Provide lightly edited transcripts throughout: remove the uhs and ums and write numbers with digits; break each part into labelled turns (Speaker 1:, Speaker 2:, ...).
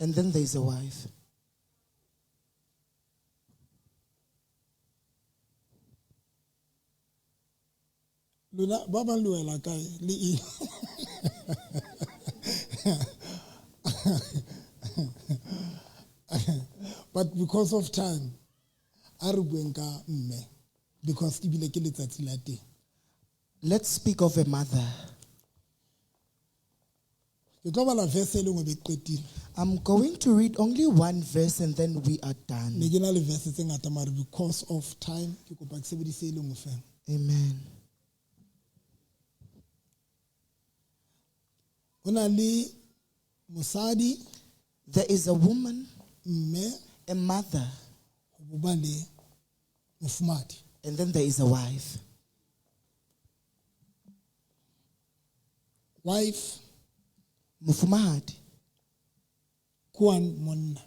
Speaker 1: And then there is a wife.
Speaker 2: Lona ba bang le wela kae le eng? But because of time, a re bueng ka mme because ebile ke letsatsi la teng.
Speaker 1: Let's speak of a mother.
Speaker 2: Ke tlo bala verse e le nngwe be ke qetile.
Speaker 1: I'm going to read only one verse and then we are done.
Speaker 2: Ne ke na le verse tse ngata mare because of time ke kopa ke sebedise e le nngwe fela.
Speaker 1: Amen.
Speaker 2: Ho na le mosadi,
Speaker 1: There is a woman,
Speaker 2: mme,
Speaker 1: a mother,
Speaker 2: ho bo ba le mofumahadi.
Speaker 1: And then there is a wife.
Speaker 2: Wife,
Speaker 1: Mofumahadi,
Speaker 2: ke wa monna.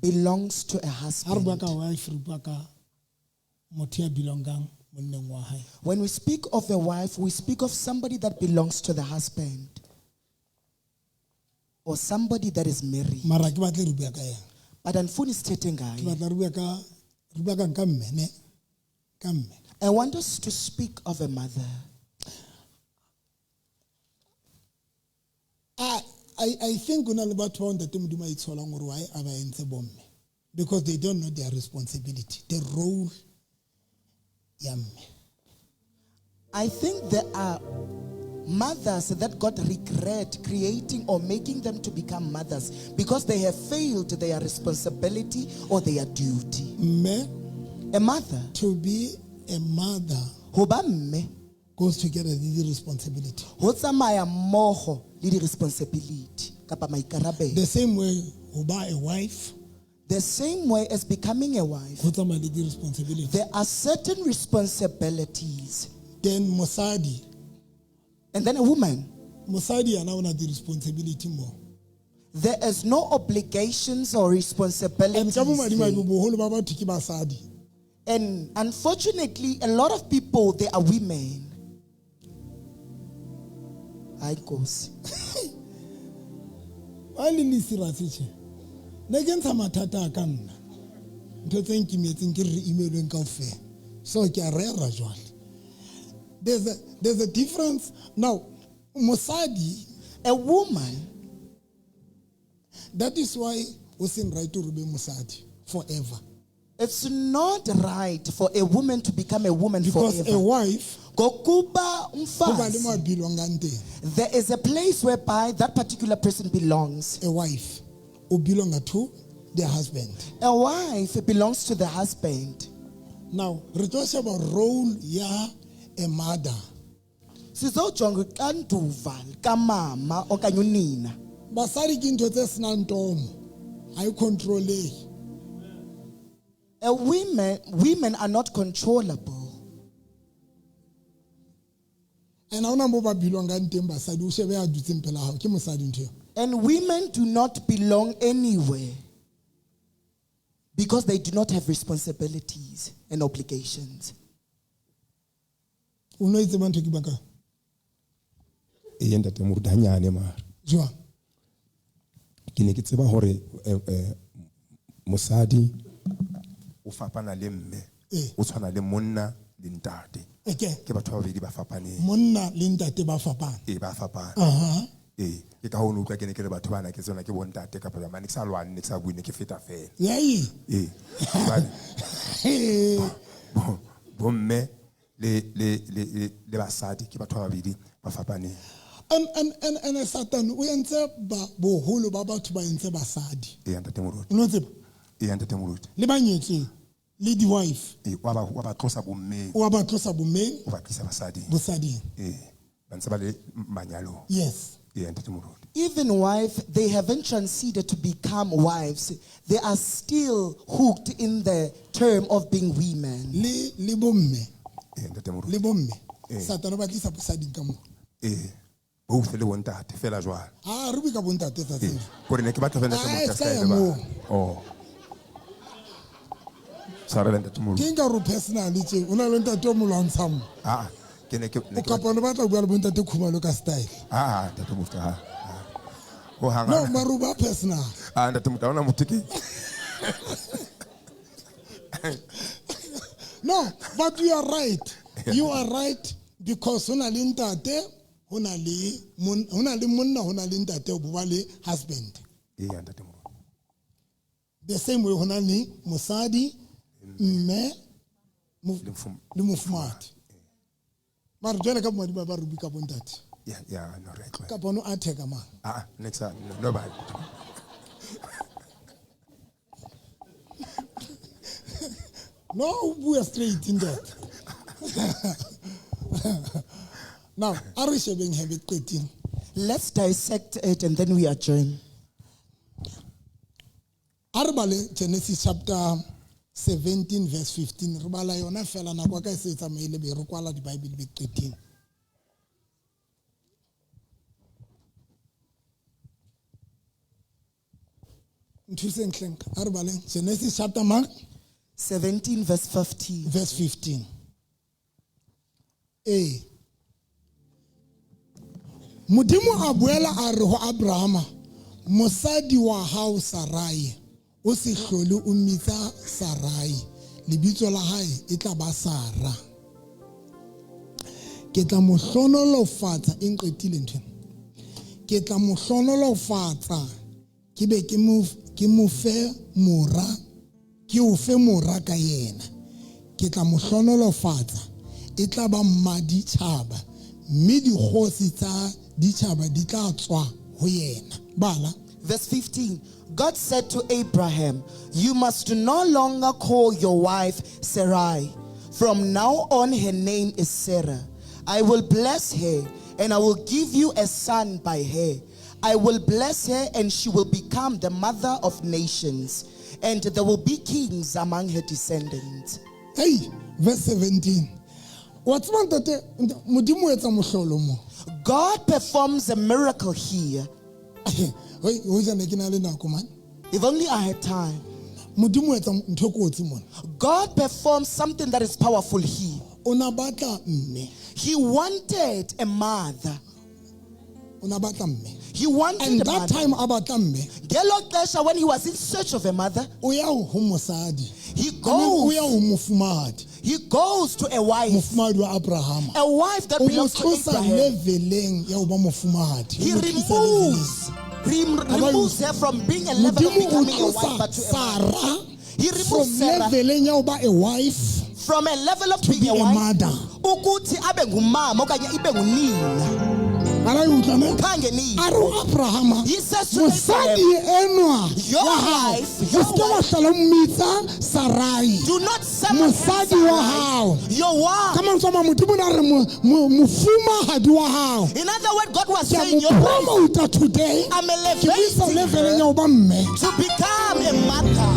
Speaker 1: Belongs to a
Speaker 2: Ha re bua
Speaker 1: husband.
Speaker 2: ka wife, re bua ka motho ya belongang monneng wa hae.
Speaker 1: When we speak of a wife, we speak of somebody that belongs to the husband or somebody that is married.
Speaker 2: Mara ke batle re bua ka ena.
Speaker 1: But andifuni sithethe
Speaker 2: Ke
Speaker 1: ngaye.
Speaker 2: batla re bua ka, re bua ka ka mme, ne? Ka mme.
Speaker 1: I want us to speak of a mother.
Speaker 2: I think ho na le batho ba ntate Modimo a itsholang hore why a ba entse bomme, because they don't know their responsibility, the role ya mme.
Speaker 1: I think there are mothers that God regret creating or making them to become mothers because they have failed their responsibility or their duty.
Speaker 2: Mme,
Speaker 1: A mother,
Speaker 2: to be a mother
Speaker 1: ho ba mme,
Speaker 2: goes together with the responsibility.
Speaker 1: ho tsamaya mmoho le di-responsibility kapa maikarabelo.
Speaker 2: The same way ho ba a wife,
Speaker 1: The same way as becoming a wife,
Speaker 2: ho tsamaya le di-responsibility.
Speaker 1: there are certain responsibilities.
Speaker 2: Then mosadi,
Speaker 1: And then a woman,
Speaker 2: mosadi yena o na di-responsibility mo.
Speaker 1: There is no obligations or
Speaker 2: And
Speaker 1: responsibilities.
Speaker 2: ka bomadimabe
Speaker 1: there.
Speaker 2: boholo ba batho ke basadi.
Speaker 1: And unfortunately, a lot of people, they are women. Hayi Nkosi.
Speaker 2: Ba le le serious tjhe. Ne ke ntsha mathata a ka nna. Ntho tse nkimetseng ke re emailweng kaofela. So ke a rera jwale. There's a difference. Now, mosadi,
Speaker 1: a woman,
Speaker 2: that is why o seng right to be mosadi forever.
Speaker 1: It's not right for a woman to become a woman
Speaker 2: Because
Speaker 1: forever.
Speaker 2: a wife,
Speaker 1: Ngokuba
Speaker 2: ho ba le
Speaker 1: umfazi,
Speaker 2: mo a belongang teng.
Speaker 1: there is a place whereby that particular person belongs.
Speaker 2: A wife o belong to the husband.
Speaker 1: A wife belongs to the husband.
Speaker 2: Now, re tlo sheba role ya a mother.
Speaker 1: Sizojonga uxanduva likamama okanye unina.
Speaker 2: Basadi ke ntho tse senang tomo. Ha e control-ehe.
Speaker 1: A women are not controllable.
Speaker 2: And ha hona moo ba belongang teng basadi, o shebe ya dutseng pela hao, ke mosadi ntho eo.
Speaker 1: And women do not belong anywhere because they do not have responsibilities and obligations.
Speaker 2: O no e tseba ntho e ke buang ka yona?
Speaker 3: Ee, ntate Moruti, hanyane mara.
Speaker 2: Jwang?
Speaker 3: Ke ne ke tseba hore mosadi o fapana le mme,
Speaker 2: Ee.
Speaker 3: o tshwana le monna le ntate.
Speaker 2: Eke.
Speaker 3: Ke batho ba babedi ba fapaneng.
Speaker 2: Monna le ntate ba fapana.
Speaker 3: Ee, ba fapana.
Speaker 2: Aha.
Speaker 3: Ee, ke ka hoo ne utlwa ke ne ke re batho bana ke tsona ke bontate kapa jwang, mane ke sa lwane, ne ke sa bue, ne ke feta fela.
Speaker 2: Yai.
Speaker 3: Ee. Jwale, bomme le basadi ke batho ba babedi ba fapaneng.
Speaker 2: And Satan o entse ba boholo ba batho ba entse basadi.
Speaker 3: Ee, ntate Moruti.
Speaker 2: O no tseba?
Speaker 3: Ee, ntate Moruti.
Speaker 2: Le ba nyetsweng, le di-wife.
Speaker 3: Ee, wa ba tlosa bommeng.
Speaker 2: O wa ba tlosa bommeng.
Speaker 3: O ba tlisa basading.
Speaker 2: Bosading.
Speaker 3: Ee, ba ntse ba le manyalong.
Speaker 2: Yes.
Speaker 3: Ee, ntate Moruti.
Speaker 1: Even wife, they haven't transcended to become wives. They are still hooked in the term of being women.
Speaker 2: Le bomme.
Speaker 3: Ee, ntate Moruti.
Speaker 2: Le bomme.
Speaker 3: Ee.
Speaker 2: Satan o ba tlisa bosading ka moo.
Speaker 3: Ee, both le bontate fela jwalo.
Speaker 2: Ah, re bue ka bontate tsatsing.
Speaker 3: Ee, hore ne ke batla fela ntate
Speaker 2: Ah,
Speaker 3: Moruti a
Speaker 2: ska
Speaker 3: ska
Speaker 2: ya
Speaker 3: e lebala.
Speaker 2: moo.
Speaker 3: Oh. Tshwarela ntate Moruti.
Speaker 2: Ke nka re personal tje, o na le ntate o mo lwantshang mo.
Speaker 3: Ah, ke ne ke, ne
Speaker 2: O
Speaker 3: ke
Speaker 2: kapa o batla ho bua le bontate Khumalo ka style.
Speaker 3: Ah, ntate Moruti, ah, ah. Ho hang.
Speaker 2: No, maruba personal.
Speaker 3: Ah, ntate Moruti, ha hona motho ke.
Speaker 2: No, but you are right. You are right because ho na le ntate, ho na le ho na le monna, ho na le ntate, ho ba le husband.
Speaker 3: Eya, ntate Moruti.
Speaker 2: The same way ho na le mosadi, mme,
Speaker 3: Le
Speaker 2: le mofumahadi. Mara jwale ka bomadimabe ba re bue ka bontate.
Speaker 3: Yeah, yeah, no, re a tlwaela.
Speaker 2: Kapa o no attack mang?
Speaker 3: Ah, next time, no, nobody.
Speaker 2: No, o bua straight in that. Now, a re shebeng he be qetile.
Speaker 1: Let's dissect it and then we adjourn.
Speaker 2: A re bale Genesis chapter 17 verse 15. Re bala yona fela nako ya ka e se e tsamaile be re kwala di-Bible be qetile. Nthuseng hleng, a re baleng Genesis chapter mang?
Speaker 1: 17 verse 15.
Speaker 2: Verse 15. Ee. Modimo a boela a re ho Abrahama, mosadi wa hao Sarai, o se hlole o mmitsa Sarai, lebitso la hae e tla ba Sara. Ke tla mo hlohonolofatsa, e nqetile ntho ena. Ke tla mo hlohonolofatsa, ke be ke mo, ke mo fe mora, ke o fe mora ka yena. Ke tla mo hlohonolofatsa, e tla ba mmaditjhaba, mme dikgosi tsa ditjhaba di tla tswa ho yena. Bala.
Speaker 1: Verse 15, God said to Abraham, you must no longer call your wife Sarai. From now on, her name is Sarah. I will bless her and I will give you a son by her. I will bless her and she will become the mother of nations, and there will be kings among her descendants.
Speaker 2: Hey, verse 17. Wa tseba ntate, Modimo o etsa mohlolo mo.
Speaker 1: God performs a miracle here.
Speaker 2: Hoi, hoja ne ke na le nako man.
Speaker 1: If only I had time.
Speaker 2: Modimo o etsa ntho e kotsi mona.
Speaker 1: God performs something that is powerful here.
Speaker 2: O na batla mme.
Speaker 1: He wanted a mother.
Speaker 2: O na batla mme.
Speaker 1: He wanted
Speaker 2: And
Speaker 1: a
Speaker 2: that
Speaker 1: mother.
Speaker 2: time a batla mme,
Speaker 1: Ngelo xesha, when he was in search of a mother,
Speaker 2: o ya ho mosadi.
Speaker 1: he
Speaker 2: I mean, o ya
Speaker 1: goes,
Speaker 2: ho mofumahadi.
Speaker 1: he goes to a wife.
Speaker 2: Mofumahadi wa Abrahama.
Speaker 1: A wife that
Speaker 2: O mo
Speaker 1: belongs to
Speaker 2: tlosa
Speaker 1: Abraham.
Speaker 2: leveleng ya ho ba mofumahadi.
Speaker 1: He
Speaker 2: O mo tlisa leveleng.
Speaker 1: removes her from being a level of
Speaker 2: Modimo o
Speaker 1: becoming a wife,
Speaker 2: tlosa
Speaker 1: but to a mother.
Speaker 2: Sarah
Speaker 1: He
Speaker 2: from
Speaker 1: removes Sarah
Speaker 2: leveleng ya ho ba a wife
Speaker 1: from a level of
Speaker 2: to
Speaker 1: being
Speaker 2: be
Speaker 1: a
Speaker 2: a
Speaker 1: wife.
Speaker 2: mother.
Speaker 1: Ukuthi abe ngumama okanye ibe ngunina.
Speaker 2: A la e utlwa ne?
Speaker 1: Khange nive.
Speaker 2: A re ho Abrahama,
Speaker 1: He says to
Speaker 2: mosadi
Speaker 1: Abraham,
Speaker 2: enwa
Speaker 1: Your
Speaker 2: wa hao,
Speaker 1: wife,
Speaker 2: o
Speaker 1: your
Speaker 2: se ke wa
Speaker 1: wife.
Speaker 2: hlola o mmitsa Sarai.
Speaker 1: Do not summon her
Speaker 2: Mosadi wa
Speaker 1: Sarai,
Speaker 2: hao.
Speaker 1: your wife.
Speaker 2: Ka mantswe a mang, Modimo o ne a re mofumahadi wa hao.
Speaker 1: In other words, God was
Speaker 2: Ke a
Speaker 1: saying,
Speaker 2: mo
Speaker 1: your wife,
Speaker 2: promota today.
Speaker 1: I'm
Speaker 2: Ke mo isa
Speaker 1: elevating
Speaker 2: leveleng
Speaker 1: her
Speaker 2: ya ho ba mme.
Speaker 1: to become a mother.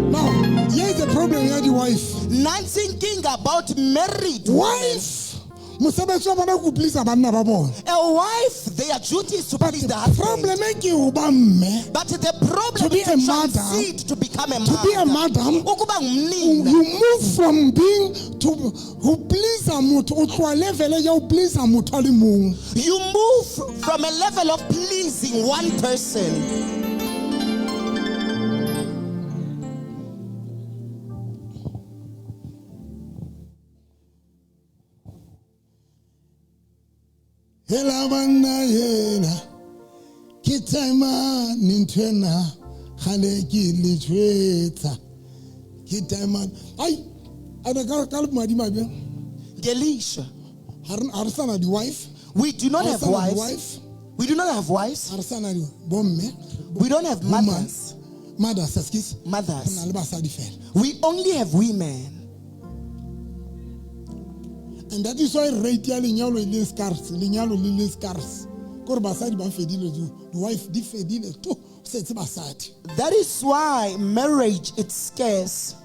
Speaker 2: Now, here is the problem ya di-wife.
Speaker 1: Not thinking about married women.
Speaker 2: Wife, mosebetsi wa bona ke ho please banna ba bona.
Speaker 1: A wife, their duty is to
Speaker 2: But
Speaker 1: please
Speaker 2: the
Speaker 1: the husband.
Speaker 2: problem e ke ho ba mme.
Speaker 1: But the problem
Speaker 2: To be
Speaker 1: is to
Speaker 2: a mother,
Speaker 1: transit to become a
Speaker 2: to be a
Speaker 1: mother.
Speaker 2: madam,
Speaker 1: Ukuba
Speaker 2: you
Speaker 1: ngumnina.
Speaker 2: move from being to ho please motho, o tloha level ya ho please motho a le mong.
Speaker 1: You move from a level of pleasing one person.
Speaker 2: Hela banna hela, ke taemane nthwena, kgale ke le jwetsa. Ke taemane. Ai, ene ka madimabe,
Speaker 1: Ngelishwa.
Speaker 2: ha re sana di-wife.
Speaker 1: We do not
Speaker 2: Ha re
Speaker 1: have
Speaker 2: sana
Speaker 1: wives.
Speaker 2: di-wife.
Speaker 1: We do not have wives.
Speaker 2: Ha re sana di bomme.
Speaker 1: We don't have
Speaker 2: Bomma.
Speaker 1: mothers.
Speaker 2: Mothers, excuse. Re na
Speaker 1: Mothers.
Speaker 2: le basadi fela.
Speaker 1: We only have women.
Speaker 2: And that is why rate ya lenyalo e le scarce, lenyalo le le scarce. Kore basadi ba fedile too. Di-wife di fedile too. Ho setse basadi.
Speaker 1: That is why marriage is scarce.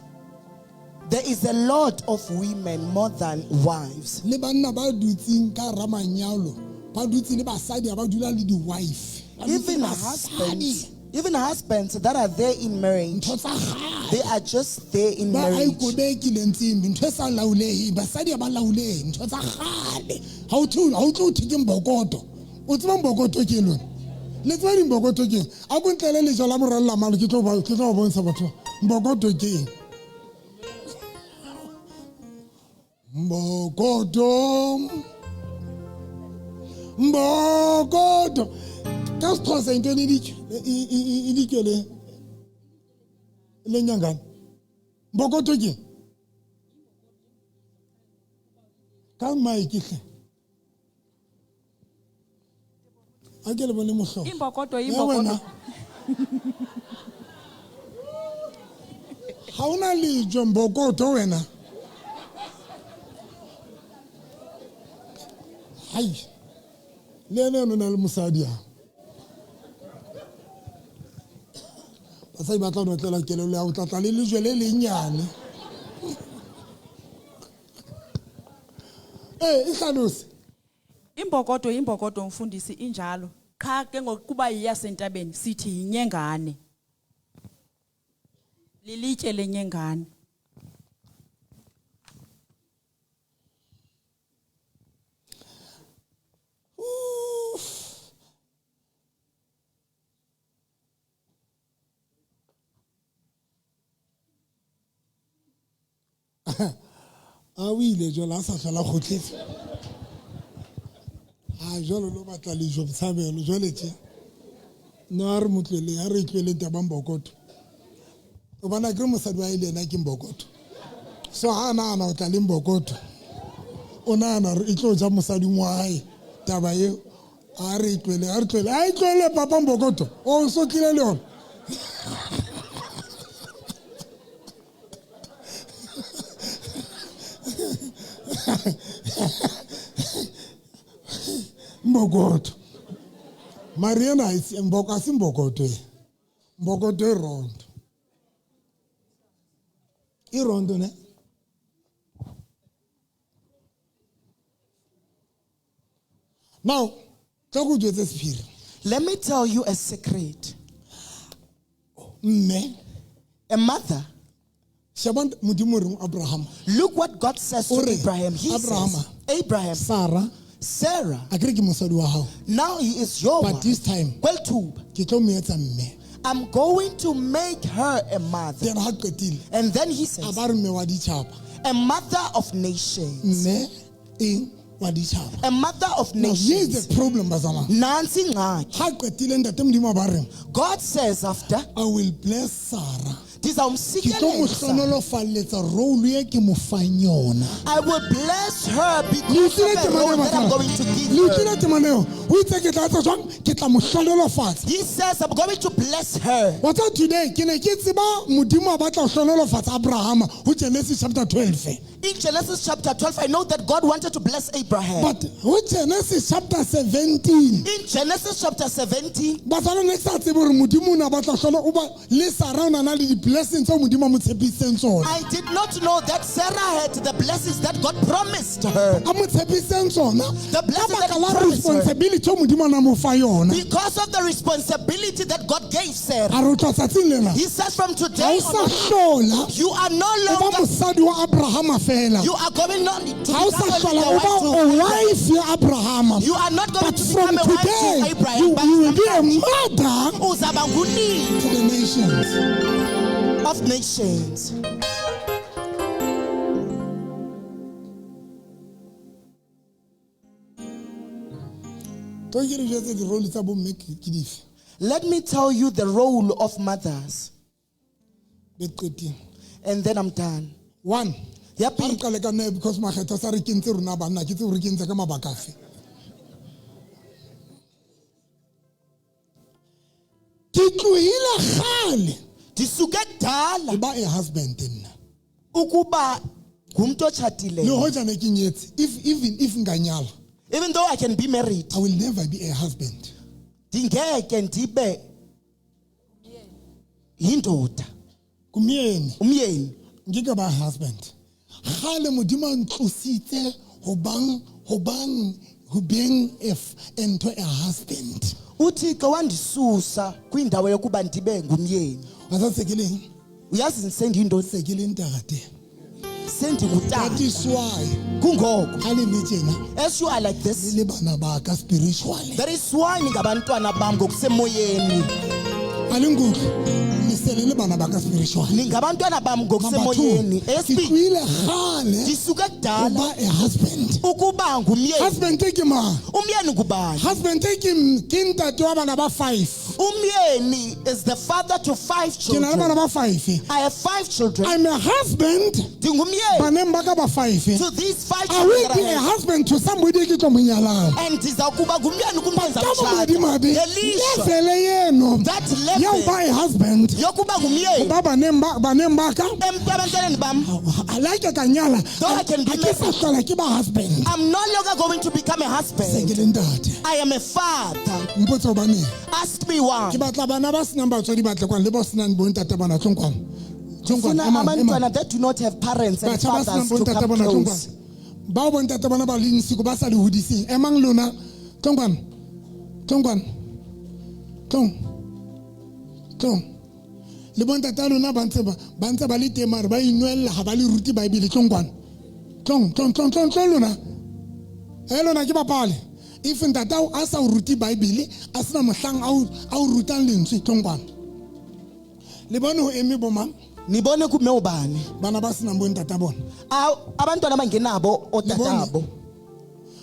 Speaker 1: There is a lot of women more than wives.
Speaker 2: Le banna ba dutseng ka hara manyalo, ba dutse le basadi ha ba dula le di-wife. Ba dutse
Speaker 1: Even
Speaker 2: le basadi.
Speaker 1: husbands, even husbands that are there in marriage,
Speaker 2: Ntho tsa kgale.
Speaker 1: they are just there in
Speaker 2: Ba a
Speaker 1: marriage.
Speaker 2: ikobekile ntsimbi, ntho e sa laoleheng, basadi ha ba laolehe, ntho tsa kgale. Ha o tlo ha o tlo thwe ke mbokoto. O tseba mbokoto ke lona? Le tseba dimbokoto keng? A ko ntlele lejwe la morwallela malo ke tlo ba ke tlo ba bontsha batho. Mbokoto ke eng? Mbokoto. Mbokoto. Ka Sexhosa yintoni ilitye? Ilitye le lenyangane. Mbokoto ke? Ka mike hle. A ke le bone mohlolo.
Speaker 4: Imbokodo
Speaker 2: Ya
Speaker 4: imbokodo.
Speaker 2: wena. Ga o na lejwe mbokoto wena. Hai. Le ene o na le mosadi a. Basadi ba tla notlela kelello ya ho tla tla le lejwe le lenyane. Eh, e hlalose.
Speaker 4: Imbokodo imbokodo mfundisi injalo. Qha ke ngokuba iyasentabeni sithi yinyengane. Lilitye lenyengane.
Speaker 2: Uff. A o ile jwale a sa hlola kgutletse. A jwale lo batla lejwe botshabelo jwale tje. No a re mo tlohele, a re e tloheleng taba mbokoto. O bona ke re mosadi wa hae le yena ke mbokoto. So ha a nahana o tla le mbokoto. O nahana hore e tlo ja mosading wa hae taba eo. A re e tlohele, a re tlohele. A e tlohele papa mbokoto. O so tlile le yona. Mbokoto. Mara ena ha se mboko ha se mbokoto e. Mbokoto e rondo. E rondo ne? Now, tla go jwetse sephiri.
Speaker 1: Let me tell you a secret.
Speaker 2: Mme,
Speaker 1: A mother,
Speaker 2: sheba Modimo o reng Abraham.
Speaker 1: look what God says to
Speaker 2: O re,
Speaker 1: Abraham. He
Speaker 2: Abraham.
Speaker 1: says, Abraham,
Speaker 2: Sarah,
Speaker 1: Sarah,
Speaker 2: a kere ke mosadi wa hao.
Speaker 1: now he is your
Speaker 2: But
Speaker 1: wife.
Speaker 2: this time,
Speaker 1: Well, too,
Speaker 2: ke tlo mo etsa mme.
Speaker 1: I'm going to make her a mother.
Speaker 2: Then ha qetile,
Speaker 1: And then he
Speaker 2: a
Speaker 1: says,
Speaker 2: ba re mme wa ditjhaba.
Speaker 1: a mother of nations.
Speaker 2: Mme eng wa ditjhaba.
Speaker 1: A mother of
Speaker 2: Now, here's
Speaker 1: nations.
Speaker 2: the problem, bazalwane.
Speaker 1: Nansi ingxaki.
Speaker 2: Ha qetile ntate Modimo a ba reng,
Speaker 1: God says after,
Speaker 2: I will bless Sarah. Ke tlo mo
Speaker 1: ndizawumsikelela.
Speaker 2: hlonolofalletsa role e ke mo fang yona.
Speaker 1: I will bless her
Speaker 2: Le
Speaker 1: because
Speaker 2: utlwile
Speaker 1: of the
Speaker 2: temana
Speaker 1: role
Speaker 2: eo,
Speaker 1: that I'm
Speaker 2: bazalwane?
Speaker 1: going to give
Speaker 2: Le
Speaker 1: her.
Speaker 2: utlwile temana eo? O itse ke tla etsa jwang? Ke tla mo hlonolofatsa.
Speaker 1: He says, I'm going to bless her.
Speaker 2: Wa tseba today ke ne ke tseba Modimo a batla ho hlonolofatsa Abrahama ho Genesis chapter 12.
Speaker 1: In Genesis chapter 12, I know that God wanted to bless Abraham.
Speaker 2: But ho Genesis chapter 17,
Speaker 1: In Genesis chapter 17,
Speaker 2: bazalwane ne ke sa tsebe hore Modimo o ne a batla ho hlola o ba le Sarah o na na le di-blessings tseo Modimo a mo tshepisitseng tsona.
Speaker 1: I did not know that Sarah had the blessings that God promised her.
Speaker 2: A mo tshepisitseng tsona
Speaker 1: The
Speaker 2: ka
Speaker 1: blessing that
Speaker 2: baka
Speaker 1: he
Speaker 2: la
Speaker 1: promised her.
Speaker 2: responsibility eo Modimo a na mo fa yona.
Speaker 1: Because of the responsibility that God gave Sarah.
Speaker 2: A re o tloha tsatsing lena
Speaker 1: He says from
Speaker 2: ha
Speaker 1: today
Speaker 2: o sa
Speaker 1: on,
Speaker 2: hlola
Speaker 1: you are no
Speaker 2: o ba
Speaker 1: longer,
Speaker 2: mosadi wa Abrahama fela.
Speaker 1: you are going not to
Speaker 2: Ha o sa
Speaker 1: become
Speaker 2: hlola
Speaker 1: only the
Speaker 2: o ba
Speaker 1: wife to
Speaker 2: o wife ya Abrahama.
Speaker 1: You are not going
Speaker 2: But
Speaker 1: to
Speaker 2: from
Speaker 1: become a wife to
Speaker 2: today,
Speaker 1: Abraham.
Speaker 2: you, you will be a
Speaker 1: but
Speaker 2: mother
Speaker 1: uzaba ngunina
Speaker 2: to the nations.
Speaker 1: of nations.
Speaker 2: Tlo ke le jwetse di-role tsa bomme ke ke dife?
Speaker 1: Let me tell you the role of mothers,
Speaker 2: Be qetile.
Speaker 1: and then I'm done.
Speaker 2: One.
Speaker 1: Ya
Speaker 2: Ha re
Speaker 1: pele.
Speaker 2: qale ka nna because makgetho a sa re kentse rona banna ke tsebe re kentse ka mabaka afe. Ke tlohile kgale
Speaker 1: Ndisuke kudala
Speaker 2: ho ba a husband nna.
Speaker 1: ukuba ngumntu
Speaker 2: Le
Speaker 1: otshatileyo.
Speaker 2: hoja ne ke nyetse, if even if nka nyala,
Speaker 1: Even though I can be married,
Speaker 2: I will never be a husband.
Speaker 1: ndingeke ndibe yindoda,
Speaker 2: Kumyeni
Speaker 1: umyeni.
Speaker 2: nke ba husband. Kgale Modimo a ntlositse ho bang ho bang ho being if ntho a husband.
Speaker 1: uThixo wandisusa kwindawo yokuba ndibe ngumyeni.
Speaker 2: Wa tseba se ke leng?
Speaker 1: Uyazi sendiyintoni?
Speaker 2: Se ke le ntate. That
Speaker 1: Sendingutata.
Speaker 2: is why
Speaker 1: Kungoko
Speaker 2: ha le le tjena
Speaker 1: as you are like
Speaker 2: le
Speaker 1: this,
Speaker 2: le bana ba ka spiritually.
Speaker 1: that is why ningabantwana bam ngokusemoyeni.
Speaker 2: Ha le nkutlwe? Le se le le bana ba ka spiritually.
Speaker 1: Ningabantwana bam
Speaker 2: Number two,
Speaker 1: ngokusemoyeni.
Speaker 2: ke
Speaker 1: Eyesibini,
Speaker 2: tlohile kgale
Speaker 1: ndisuke
Speaker 2: ho
Speaker 1: kudala
Speaker 2: ba a husband.
Speaker 1: ukuba ngumyeni.
Speaker 2: Husband ke mang?
Speaker 1: Umyeni ngubani?
Speaker 2: Husband ke ntate wa bana ba 5.
Speaker 1: Umyeni is the father to 5
Speaker 2: Ke na le bana
Speaker 1: children.
Speaker 2: ba 5.
Speaker 1: I have 5 children.
Speaker 2: I'm a husband
Speaker 1: Ndingumyeni
Speaker 2: baneng ba ka ba 5.
Speaker 1: to these 5
Speaker 2: I will
Speaker 1: children that
Speaker 2: be
Speaker 1: I
Speaker 2: a
Speaker 1: have.
Speaker 2: husband to somebody e ke tlo mo nyalang.
Speaker 1: And ndiza kuba ngumyeni kumntu
Speaker 2: Ka
Speaker 1: endizamtshata.
Speaker 2: bomadimabe,
Speaker 1: Ngelishwa
Speaker 2: level yeno
Speaker 1: that
Speaker 2: ya ho
Speaker 1: level
Speaker 2: ba a husband
Speaker 1: yokuba ngumyeni
Speaker 2: ba baneng ba ka
Speaker 1: ebantwaneni bam.
Speaker 2: I like ka nyala.
Speaker 1: Though I can be
Speaker 2: Ha ke sa hlola ke ba husband.
Speaker 1: I'm no longer going to become a
Speaker 2: Se
Speaker 1: husband.
Speaker 2: ke le ntate.
Speaker 1: I am a father.
Speaker 2: Mpotse hobaneng.
Speaker 1: Ask me why.
Speaker 2: Ke batla bana ba senang batswadi ba tle kwano le ba senang bontate bona tlong kwano. Tlong kwano,
Speaker 1: Funa
Speaker 2: emang, emang.
Speaker 1: abantwana that do not have parents and
Speaker 2: Batjha ba senang
Speaker 1: fathers to
Speaker 2: bontate
Speaker 1: come
Speaker 2: bona tlong
Speaker 1: close.
Speaker 2: kwano. Bao bontate bona ba leng siko ba sa le hodiseng. Emang lona. Tlong kwano. Tlong kwano. Tlong. Tlong. Le bontate a lona ba ntse ba le teng mare ba inwella ha ba le rute Bible. Tlong kwano. Tlong, tlong, tlong, tlong, tlong lona. Lona ke bapale. If ntate ao a sa o rute Bible, a sena mohlang a o rutang lentswe, tlong kwano. Le bone ho eme bo mang?
Speaker 1: Nibone kume ubani?
Speaker 2: Bana ba senang bontata bona.
Speaker 1: Abantwana abangenabo otatabo.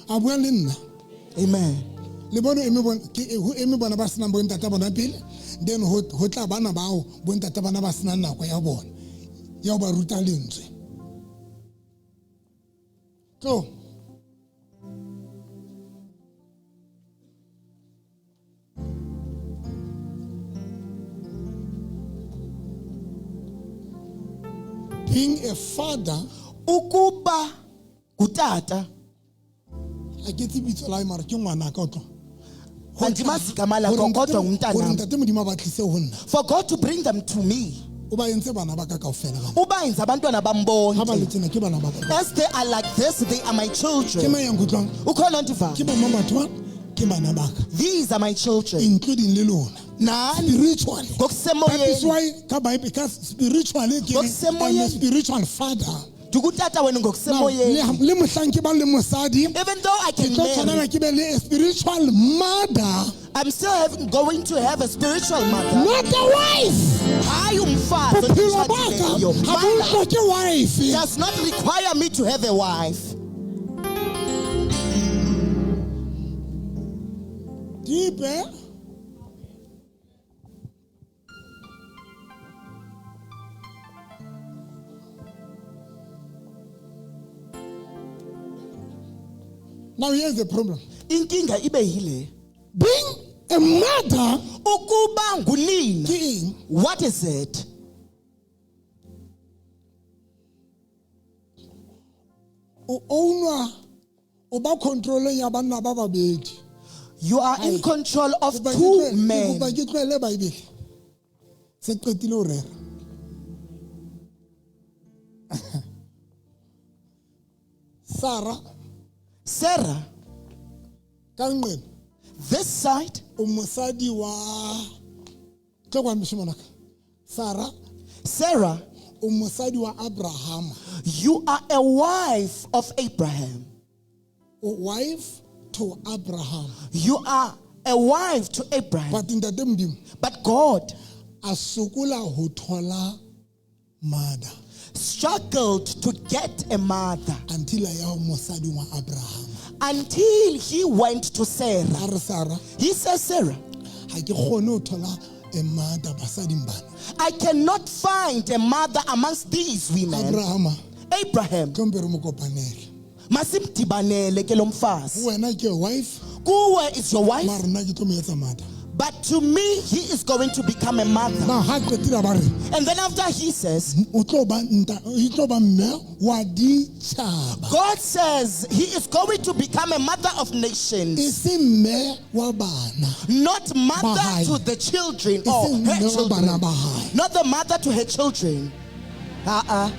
Speaker 2: A bua le nna.
Speaker 1: Amen.
Speaker 2: Le bone eme bona ke ho eme bona ba senang bontata bona pele, then ho tla bana bao bontata bana ba senang nako ya bona ya ho ba ruta lentswe. Tlo. Being a father,
Speaker 1: Ukuba ngutata
Speaker 2: ha ke tsebe bitso la hae mara ke ngwana ka o tlo.
Speaker 1: andimazi igama lakho
Speaker 2: Hore
Speaker 1: kodwa
Speaker 2: hore
Speaker 1: ngumntanam.
Speaker 2: ntate Modimo a ba tlise ho nna.
Speaker 1: For God to bring them to me.
Speaker 2: O ba entse bana ba ka kaofela bana.
Speaker 1: Uba yenza abantwana bam
Speaker 2: Ha ba le
Speaker 1: bonke.
Speaker 2: tjena ke bana ba ka.
Speaker 1: As they are like this, they are my
Speaker 2: Ke
Speaker 1: children.
Speaker 2: mang ya nkutlwang?
Speaker 1: Ukhona ondivayo?
Speaker 2: Ke bo mang batho ba? Ke bana ba ka.
Speaker 1: These are my children.
Speaker 2: Including le lona.
Speaker 1: Nani
Speaker 2: Spiritually. That is
Speaker 1: ngokusemoyeni.
Speaker 2: why ka Bible ka spiritually ke
Speaker 1: Ngokusemoyeni.
Speaker 2: I'm a spiritual father.
Speaker 1: Ndikutata wena
Speaker 2: Now,
Speaker 1: ngokusemoyeni.
Speaker 2: le mohlang ke bang le mosadi,
Speaker 1: Even though I
Speaker 2: ke
Speaker 1: can
Speaker 2: tlo
Speaker 1: marry,
Speaker 2: tshwanela ke be le a spiritual mother,
Speaker 1: I'm still going to have a spiritual mother.
Speaker 2: not a wife.
Speaker 1: Hayi umfazi
Speaker 2: Bophelo ba ka
Speaker 1: onditshatileyo.
Speaker 2: ha
Speaker 1: My
Speaker 2: bo
Speaker 1: life
Speaker 2: hloke wife.
Speaker 1: does not require me to have a wife.
Speaker 2: Deep, eh? Now here's the problem.
Speaker 1: Inkinga ibe yile.
Speaker 2: Being a mother
Speaker 1: Ukuba ngunina.
Speaker 2: ke eng?
Speaker 1: What is it?
Speaker 2: O ownwa o ba controleng ya banna ba babedi.
Speaker 1: You are in
Speaker 2: Aye.
Speaker 1: control of
Speaker 2: Kopa ke
Speaker 1: two
Speaker 2: ke
Speaker 1: men.
Speaker 2: kopa ke tlohele Bible. Se qetile ho rera. Sarah
Speaker 1: Sarah,
Speaker 2: ka nqena
Speaker 1: this side,
Speaker 2: o mosadi wa tlo kwano moshemane wa ka. Sarah
Speaker 1: Sarah,
Speaker 2: o mosadi wa Abraham.
Speaker 1: you are a wife of Abraham.
Speaker 2: O wife to Abraham.
Speaker 1: You are a wife to Abraham.
Speaker 2: But ntate Modimo
Speaker 1: But God
Speaker 2: a sokola ho thola mother
Speaker 1: struggled to get a mother
Speaker 2: until a ya ho mosadi wa Abraham.
Speaker 1: until he went to Sarah.
Speaker 2: A re Sarah,
Speaker 1: He says, Sarah,
Speaker 2: ha ke kgone ho thola a mother basading bana.
Speaker 1: I cannot find a mother amongst these women.
Speaker 2: Abraham
Speaker 1: Abraham,
Speaker 2: tlo mpe re mo kopanele.
Speaker 1: masimdibanele ke lo mfazi.
Speaker 2: Ho wena ke wife,
Speaker 1: Kuwe is your wife,
Speaker 2: mara nna ke tlo mo etsa mother.
Speaker 1: but to me, he is going to become a mother.
Speaker 2: Now ha qetile ba re
Speaker 1: And then after he says,
Speaker 2: o tlo ba nta, e tlo ba mme wa ditjhaba.
Speaker 1: God says he is going to become a mother of
Speaker 2: E
Speaker 1: nations,
Speaker 2: se mme wa bana.
Speaker 1: not mother
Speaker 2: Ba hae.
Speaker 1: to the children
Speaker 2: E
Speaker 1: or
Speaker 2: se
Speaker 1: her
Speaker 2: mme wa bana
Speaker 1: children,
Speaker 2: ba hae.
Speaker 1: not the mother to her children. Uh-uh.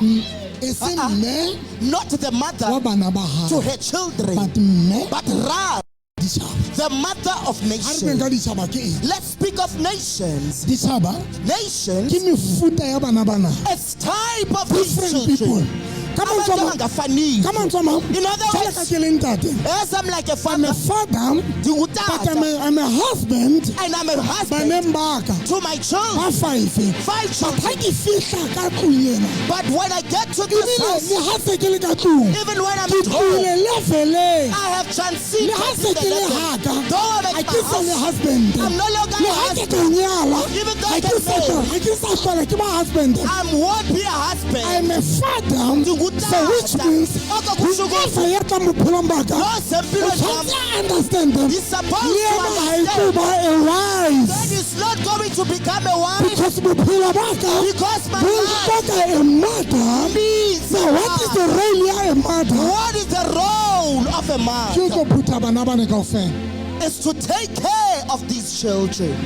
Speaker 2: E se mme
Speaker 1: Not the
Speaker 2: wa
Speaker 1: mother
Speaker 2: bana ba
Speaker 1: to
Speaker 2: hae.
Speaker 1: her children,
Speaker 2: But mme
Speaker 1: but rather
Speaker 2: ditjhaba.
Speaker 1: the mother of
Speaker 2: Ha re bueng
Speaker 1: nations.
Speaker 2: ka ditjhaba ke eng?
Speaker 1: Let's speak speak of nations,
Speaker 2: Ditjhaba
Speaker 1: nations,
Speaker 2: ke mefuta ya bana bana.
Speaker 1: it's type of these
Speaker 2: Different people.
Speaker 1: children.
Speaker 2: Ka mantswe
Speaker 1: Abantu
Speaker 2: a mang-
Speaker 1: abangafaniyo.
Speaker 2: ka mantswe a mang,
Speaker 1: In other
Speaker 2: jwale
Speaker 1: words,
Speaker 2: ka ke le ntate,
Speaker 1: As I'm like a
Speaker 2: I'm a
Speaker 1: father,
Speaker 2: father, but
Speaker 1: ndingutata,
Speaker 2: I'm a husband.
Speaker 1: and I'm a husband
Speaker 2: Baneng ba ka
Speaker 1: to my children,
Speaker 2: ba five.
Speaker 1: five
Speaker 2: But
Speaker 1: children.
Speaker 2: ha ke fihla ka tlung ena,
Speaker 1: But when I get to this
Speaker 2: ebile
Speaker 1: house,
Speaker 2: le ha se ke le ka tlung,
Speaker 1: even when I'm
Speaker 2: ke
Speaker 1: at home,
Speaker 2: tlile leveleng.
Speaker 1: I have transited
Speaker 2: Le ha se
Speaker 1: in the
Speaker 2: ke le
Speaker 1: level.
Speaker 2: haka,
Speaker 1: Though I'm
Speaker 2: ha
Speaker 1: at
Speaker 2: ke
Speaker 1: my
Speaker 2: sa le
Speaker 1: house,
Speaker 2: husband.
Speaker 1: I'm no longer
Speaker 2: Le
Speaker 1: a
Speaker 2: ha ke
Speaker 1: husband.
Speaker 2: ka nyala,
Speaker 1: Even though
Speaker 2: ha
Speaker 1: I
Speaker 2: ke
Speaker 1: get
Speaker 2: sa hlola-
Speaker 1: married.
Speaker 2: ha ke sa hlola ke ba husband.
Speaker 1: I won't be a husband.
Speaker 2: I'm a father, so which means
Speaker 1: Oko kusho ukuthi
Speaker 2: whoever ya tlang bophelong ba ka,
Speaker 1: lo
Speaker 2: o
Speaker 1: sempilweni
Speaker 2: tshwanetse
Speaker 1: bami,
Speaker 2: a understand
Speaker 1: He's supposed
Speaker 2: le
Speaker 1: to
Speaker 2: ena ha e tlo
Speaker 1: understand
Speaker 2: ba a wife.
Speaker 1: that is not going to become a wife
Speaker 2: Because bophelo ba ka
Speaker 1: because my
Speaker 2: bo
Speaker 1: life
Speaker 2: hloka a mother.
Speaker 1: needs
Speaker 2: Now
Speaker 1: a
Speaker 2: what is
Speaker 1: man.
Speaker 2: the role ya a mother?
Speaker 1: What is the role of a
Speaker 2: Ke
Speaker 1: man?
Speaker 2: tlo phutha bana bana kaofela.
Speaker 1: Is to take care of these children.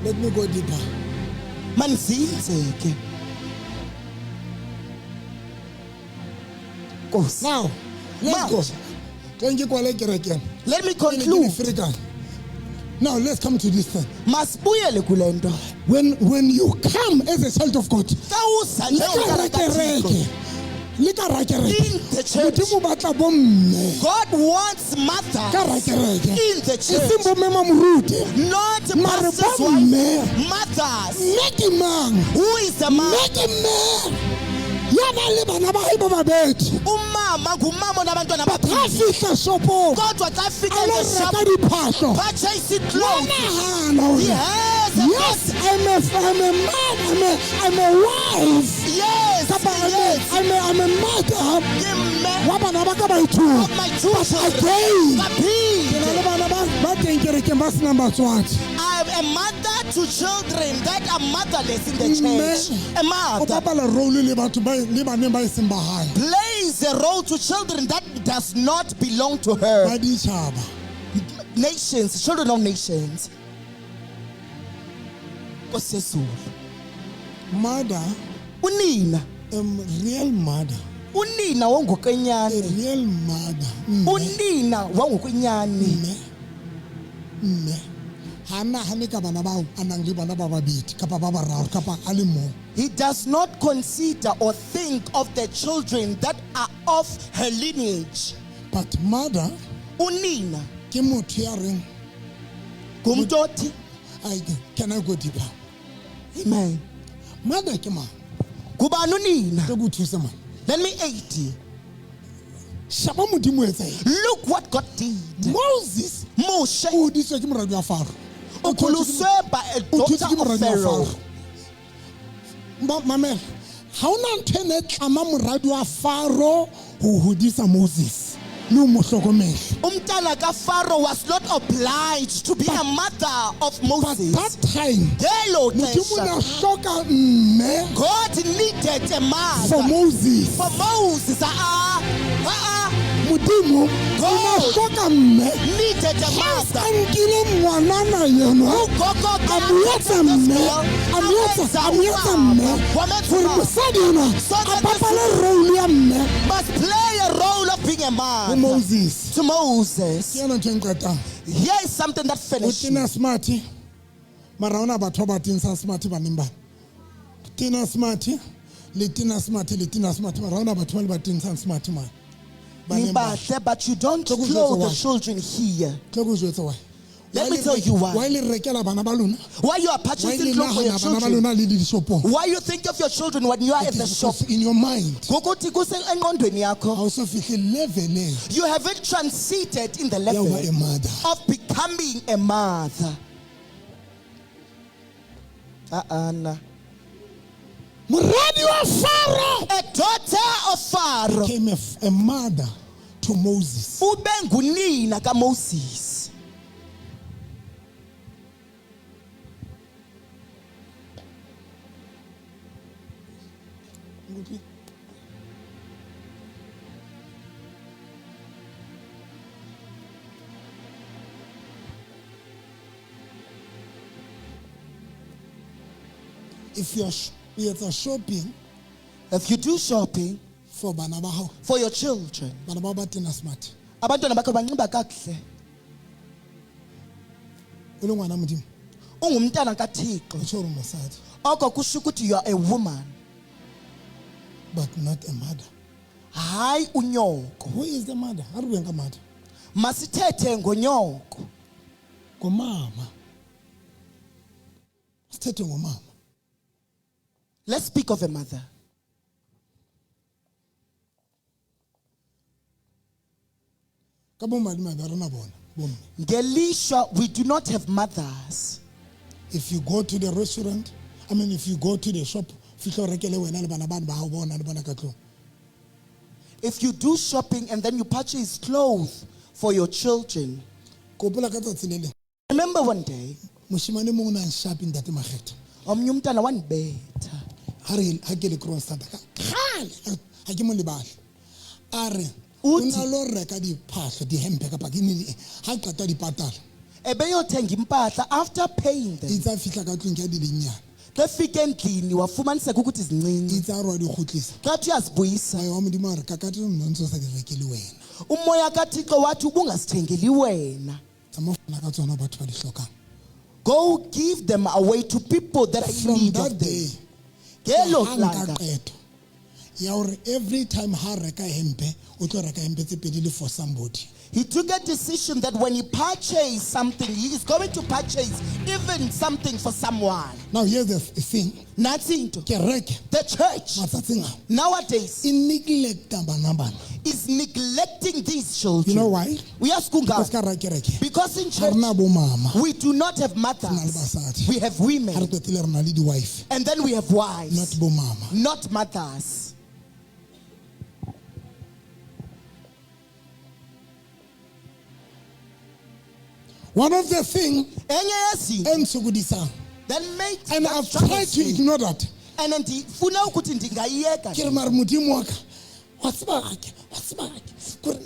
Speaker 2: Let me go deeper.
Speaker 1: Manzinze ke. Nkosi.
Speaker 2: Now, let's go.
Speaker 1: Manje.
Speaker 2: Thank you, kwale kerekeng.
Speaker 1: Let me
Speaker 2: Ke ne ke le
Speaker 1: conclude.
Speaker 2: ferekane. Now let's come to this thing.
Speaker 1: Masibuyele kule nto.
Speaker 2: When you come as a child of God,
Speaker 1: Xa uza
Speaker 2: le ka
Speaker 1: njengomntana
Speaker 2: rakereke,
Speaker 1: kaThixo,
Speaker 2: le ka rakereke.
Speaker 1: in the church,
Speaker 2: Modimo o batla bomme
Speaker 1: God wants
Speaker 2: ka
Speaker 1: mothers
Speaker 2: rakereke.
Speaker 1: in the
Speaker 2: E
Speaker 1: church,
Speaker 2: seng bomme ma moruti.
Speaker 1: not
Speaker 2: Mare
Speaker 1: pastors'
Speaker 2: bomme.
Speaker 1: wives, mothers.
Speaker 2: Mme ke mang?
Speaker 1: Who is the
Speaker 2: Mme
Speaker 1: man?
Speaker 2: ke mme ya nang le bana ba hae ba babedi.
Speaker 1: Umama ngumama onabantwana
Speaker 2: But ha
Speaker 1: ababili.
Speaker 2: fihla shopong,
Speaker 1: Kodwa xa fika
Speaker 2: a
Speaker 1: in
Speaker 2: lo
Speaker 1: the shop,
Speaker 2: reka diphahlo,
Speaker 1: purchase
Speaker 2: wa
Speaker 1: clothes.
Speaker 2: nahana hore
Speaker 1: He has a
Speaker 2: yes, I'm a man, I'm a wife.
Speaker 1: Yes,
Speaker 2: Kapa
Speaker 1: yes.
Speaker 2: I'm a mother
Speaker 1: Ke mme
Speaker 2: wa bana ba ka ba two.
Speaker 1: of my two
Speaker 2: But
Speaker 1: children.
Speaker 2: again, ke na le
Speaker 1: Baphinde.
Speaker 2: bana ba teng kerekeng ba senang batswadi.
Speaker 1: I'm a mother to children that are motherless in the
Speaker 2: Mme
Speaker 1: church. A
Speaker 2: o
Speaker 1: mother
Speaker 2: bapala role le batho le baneng ba e seng ba hae.
Speaker 1: plays a role to children that does not belong to her.
Speaker 2: Ba ditjhaba.
Speaker 1: Nations, children of nations. Nkosi yezulu.
Speaker 2: Mother,
Speaker 1: Unina,
Speaker 2: real mother,
Speaker 1: unina
Speaker 2: a
Speaker 1: wongokwenyani.
Speaker 2: real mother. Mme,
Speaker 1: Unina wangokwenyani.
Speaker 2: mme, ha nahane ka bana bao a nang le bona ba babedi kapa ba bararo kapa a le mong.
Speaker 1: He does not consider or think of the children that are of her lineage.
Speaker 2: But mother
Speaker 1: Unina
Speaker 2: ke motho ya reng
Speaker 1: ngumntu othi
Speaker 2: can I go deeper?
Speaker 1: amen.
Speaker 2: Mother ke mang?
Speaker 1: Ngubani unina?
Speaker 2: Tlo ke o thuse man.
Speaker 1: Let me aid you.
Speaker 2: Shaba Modimo o etsa eng?
Speaker 1: Look what God did.
Speaker 2: Moses
Speaker 1: Moshe
Speaker 2: o hodisitswe ke moradi wa Faro. O
Speaker 1: ukhuliswe by a
Speaker 2: o
Speaker 1: daughter
Speaker 2: thotse ke
Speaker 1: of
Speaker 2: moradi wa
Speaker 1: Pharaoh.
Speaker 2: Faro. Mamela, ha hona ntho e ne tlama moradi wa Faro ho hodisa Moses le ho mo hlokomela.
Speaker 1: Umntana kaFaro was not obliged to be a mother of
Speaker 2: But
Speaker 1: Moses.
Speaker 2: that time,
Speaker 1: Ngelo
Speaker 2: Modimo o ne
Speaker 1: xesha,
Speaker 2: a hloka mme
Speaker 1: God needed a
Speaker 2: for
Speaker 1: mother
Speaker 2: Moses.
Speaker 1: for Moses.
Speaker 2: Modimo o ne a hloka mme
Speaker 1: Needed a
Speaker 2: ha
Speaker 1: mother.
Speaker 2: a nkile ngwanana yenwa
Speaker 1: Ugogo
Speaker 2: a mo etsa mme a mo etsa a mo etsa mme gore mosadi enwa a bapale role ya mme
Speaker 1: must play a role of being a
Speaker 2: ho
Speaker 1: mother
Speaker 2: Moses.
Speaker 1: to
Speaker 2: Ke
Speaker 1: Moses.
Speaker 2: yona ntho e nqetang.
Speaker 1: Here is something that
Speaker 2: O
Speaker 1: finished.
Speaker 2: tena smart mara ha hona batho ba ba tentshang smart baneng bana. Tena smart le tena smart le tena smart mara ha hona batho ba le ba tentshang smart mane. Baneng bana.
Speaker 1: Nibahle, but you don't
Speaker 2: Tlo ke o jwetse
Speaker 1: clothe the
Speaker 2: why.
Speaker 1: children here.
Speaker 2: Tlo ke o jwetse why.
Speaker 1: Let
Speaker 2: Why
Speaker 1: me
Speaker 2: le
Speaker 1: tell you why.
Speaker 2: Why le rekela bana ba lona?
Speaker 1: Why you are
Speaker 2: Why
Speaker 1: purchasing
Speaker 2: le
Speaker 1: clothes for your
Speaker 2: nahana bana ba
Speaker 1: children?
Speaker 2: lona le le dishopong?
Speaker 1: Why you think of your children when you are at
Speaker 2: It
Speaker 1: the
Speaker 2: is
Speaker 1: shop?
Speaker 2: because in your mind
Speaker 1: Ngokuthi kusengqondweni yakho,
Speaker 2: ha o so fihle leveleng
Speaker 1: you haven't transited in the
Speaker 2: ya ho ba
Speaker 1: level
Speaker 2: a mother.
Speaker 1: of becoming a mother. Uh-uh,
Speaker 2: Moradi wa Faro
Speaker 1: A daughter of Pharaoh
Speaker 2: became a mother to Moses.
Speaker 1: ube ngunina kaMoses.
Speaker 2: If you're o etsa shopping
Speaker 1: If you do shopping
Speaker 2: for bana ba hao,
Speaker 1: for your children,
Speaker 2: bana ba ba tena smart.
Speaker 1: abantwana bakho banxiba kakuhle.
Speaker 2: O le ngwana modimo.
Speaker 1: Ungumntana kaThixo.
Speaker 2: O tjho hore mosadi.
Speaker 1: Oko kusho ukuthi you are a woman.
Speaker 2: But not a mother.
Speaker 1: Hayi unyoko.
Speaker 2: Who is the mother? Ha re bueng ka mother.
Speaker 1: Masithethe ngonyoko.
Speaker 2: Ngomama. Sithethe ngomama.
Speaker 1: Let's speak of a mother.
Speaker 2: Ka bomadimabe ha re na bona bomme.
Speaker 1: Ngelishwa, we do not have mothers.
Speaker 2: If you go to the restaurant, I mean if you go to the shop, fihla o rekele wena le bana bane ba hao ba o nang le bona ka tlung.
Speaker 1: If you do shopping and then you purchase clothes for your children.
Speaker 2: Ke hopola ka tsatsi le leng.
Speaker 1: Remember one day,
Speaker 2: Moshemane mong o na nshape ntate Makgetho.
Speaker 1: Omnye umntana wandibetha.
Speaker 2: Ha re ha ke le Kroonstad ka kgale, ha ke mo lebale. A re, o
Speaker 1: Uthi
Speaker 2: na lo reka diphahlo, dihempe kapa ke neng, ha qeta di patala.
Speaker 1: Ebeyothenga impahla after paying them.
Speaker 2: Itse a fihla ka tlung ke a di lenyane.
Speaker 1: Xa efika endlini wafumaniseka ukuthi zincinci.
Speaker 2: Itse a re wa di kgutlisa.
Speaker 1: Xa uthi uyazibuyisa.
Speaker 2: Moya wa Modimo a re, kakate nna ntse o sa di rekele wena.
Speaker 1: Umoya kaThixo wathi ubungazithengeli wena.
Speaker 2: Tsamaya o fana ka tsona batho ba di hlokang.
Speaker 1: Go give them away to people that are in
Speaker 2: From
Speaker 1: need
Speaker 2: that
Speaker 1: of them.
Speaker 2: day,
Speaker 1: Ngelo
Speaker 2: ha nka
Speaker 1: langa.
Speaker 2: qeto ya hore every time ha reka hempe, o tlo reka hempe tse pedi le for somebody.
Speaker 1: He took a decision that when he purchased something, he is going to purchase even something for someone.
Speaker 2: Now here's the thing.
Speaker 1: Nantsi into.
Speaker 2: Kereke
Speaker 1: The church
Speaker 2: matsatsing a
Speaker 1: nowadays
Speaker 2: e neglecta bana bana.
Speaker 1: is neglecting these children.
Speaker 2: You know why?
Speaker 1: We ask
Speaker 2: Because ka hara kereke,
Speaker 1: Because in
Speaker 2: ha
Speaker 1: church
Speaker 2: rena bo mama.
Speaker 1: we do not have
Speaker 2: Re na le
Speaker 1: mothers.
Speaker 2: basadi.
Speaker 1: We have
Speaker 2: Ha re
Speaker 1: women.
Speaker 2: qetile re na le di-wife.
Speaker 1: And then we have wives.
Speaker 2: Not bo mama.
Speaker 1: Not mothers.
Speaker 2: One of the thing
Speaker 1: Enye yezinto
Speaker 2: e ntshokodisang,
Speaker 1: that makes
Speaker 2: and
Speaker 1: that
Speaker 2: I've tried
Speaker 1: troubles
Speaker 2: to
Speaker 1: me.
Speaker 2: ignore that.
Speaker 1: And ndifuna ukuthi ndingayiyeka
Speaker 2: Ke re mare Modimo wa ka, wa tseba ha ke, wa tseba ha ke, kore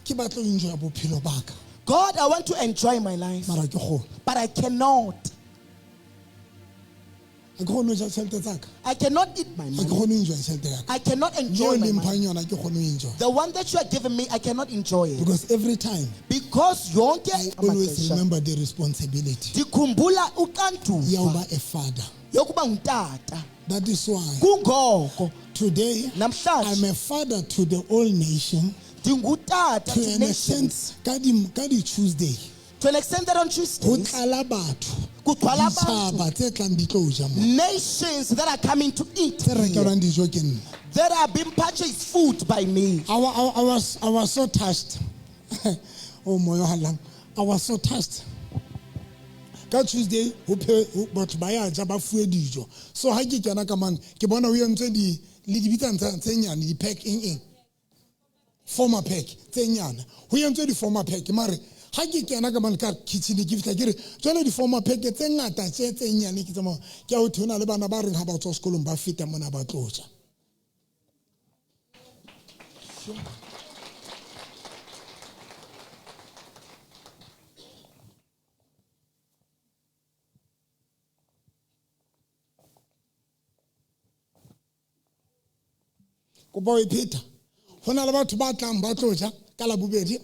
Speaker 2: ke batla ho enjoya bophelo ba ka.
Speaker 1: God, I want to enjoy my life,
Speaker 2: Mara ha ke kgone.
Speaker 1: but I cannot.
Speaker 2: Ha ke kgone ho ja tjhelete tsa ka.
Speaker 1: I cannot eat my
Speaker 2: Ha ke
Speaker 1: money.
Speaker 2: kgone ho enjoy tjhelete ya ka.
Speaker 1: I cannot enjoy
Speaker 2: Eo
Speaker 1: my
Speaker 2: le
Speaker 1: money.
Speaker 2: mphang yona ha ke kgone ho enjoy.
Speaker 1: The one that you are giving me, I cannot enjoy it.
Speaker 2: Because every time
Speaker 1: Because yonke
Speaker 2: I always
Speaker 1: amaxesha
Speaker 2: remember the responsibility
Speaker 1: ndikhumbula
Speaker 2: ya ho
Speaker 1: uxanduva
Speaker 2: ba a father.
Speaker 1: yokuba ngutata.
Speaker 2: That is why
Speaker 1: Kungoko
Speaker 2: today
Speaker 1: namhlanje
Speaker 2: I'm a father to the whole nation.
Speaker 1: ndingutata
Speaker 2: To
Speaker 1: to
Speaker 2: an extent,
Speaker 1: nations.
Speaker 2: ka di Tuesday,
Speaker 1: To an extent that on
Speaker 2: ho
Speaker 1: Tuesdays,
Speaker 2: tlala batho,
Speaker 1: kugcwala abantu,
Speaker 2: ditjhaba tse tlang di tlo ja mo,
Speaker 1: nations that are coming to eat
Speaker 2: tse
Speaker 1: here,
Speaker 2: rekelwang dijo ke nna.
Speaker 1: that are being purchased food by me.
Speaker 2: I was so touched. Oh, moya o hallang. I was so touched. Ka Tuesday, ho batho ba ya ja, ba fuwe dijo. So ha ke kena ka mane, ke bona ho entswe di, le di bitsang tse nyane, di pack eng eng. Former pack tse nyane. Ho entswe di former pack mare ha ke kena ka mane ka kitchen ke fihla ke re jwale di former pack tse ngata tse tse nyane ke tsamaya ke a ho thona le bana ba reng ha ba tswa sekolong ba feta mona ba tlo ja. Kopa ho e pheta. Ho na le batho ba tlang ba tlo ja ka Labobedi,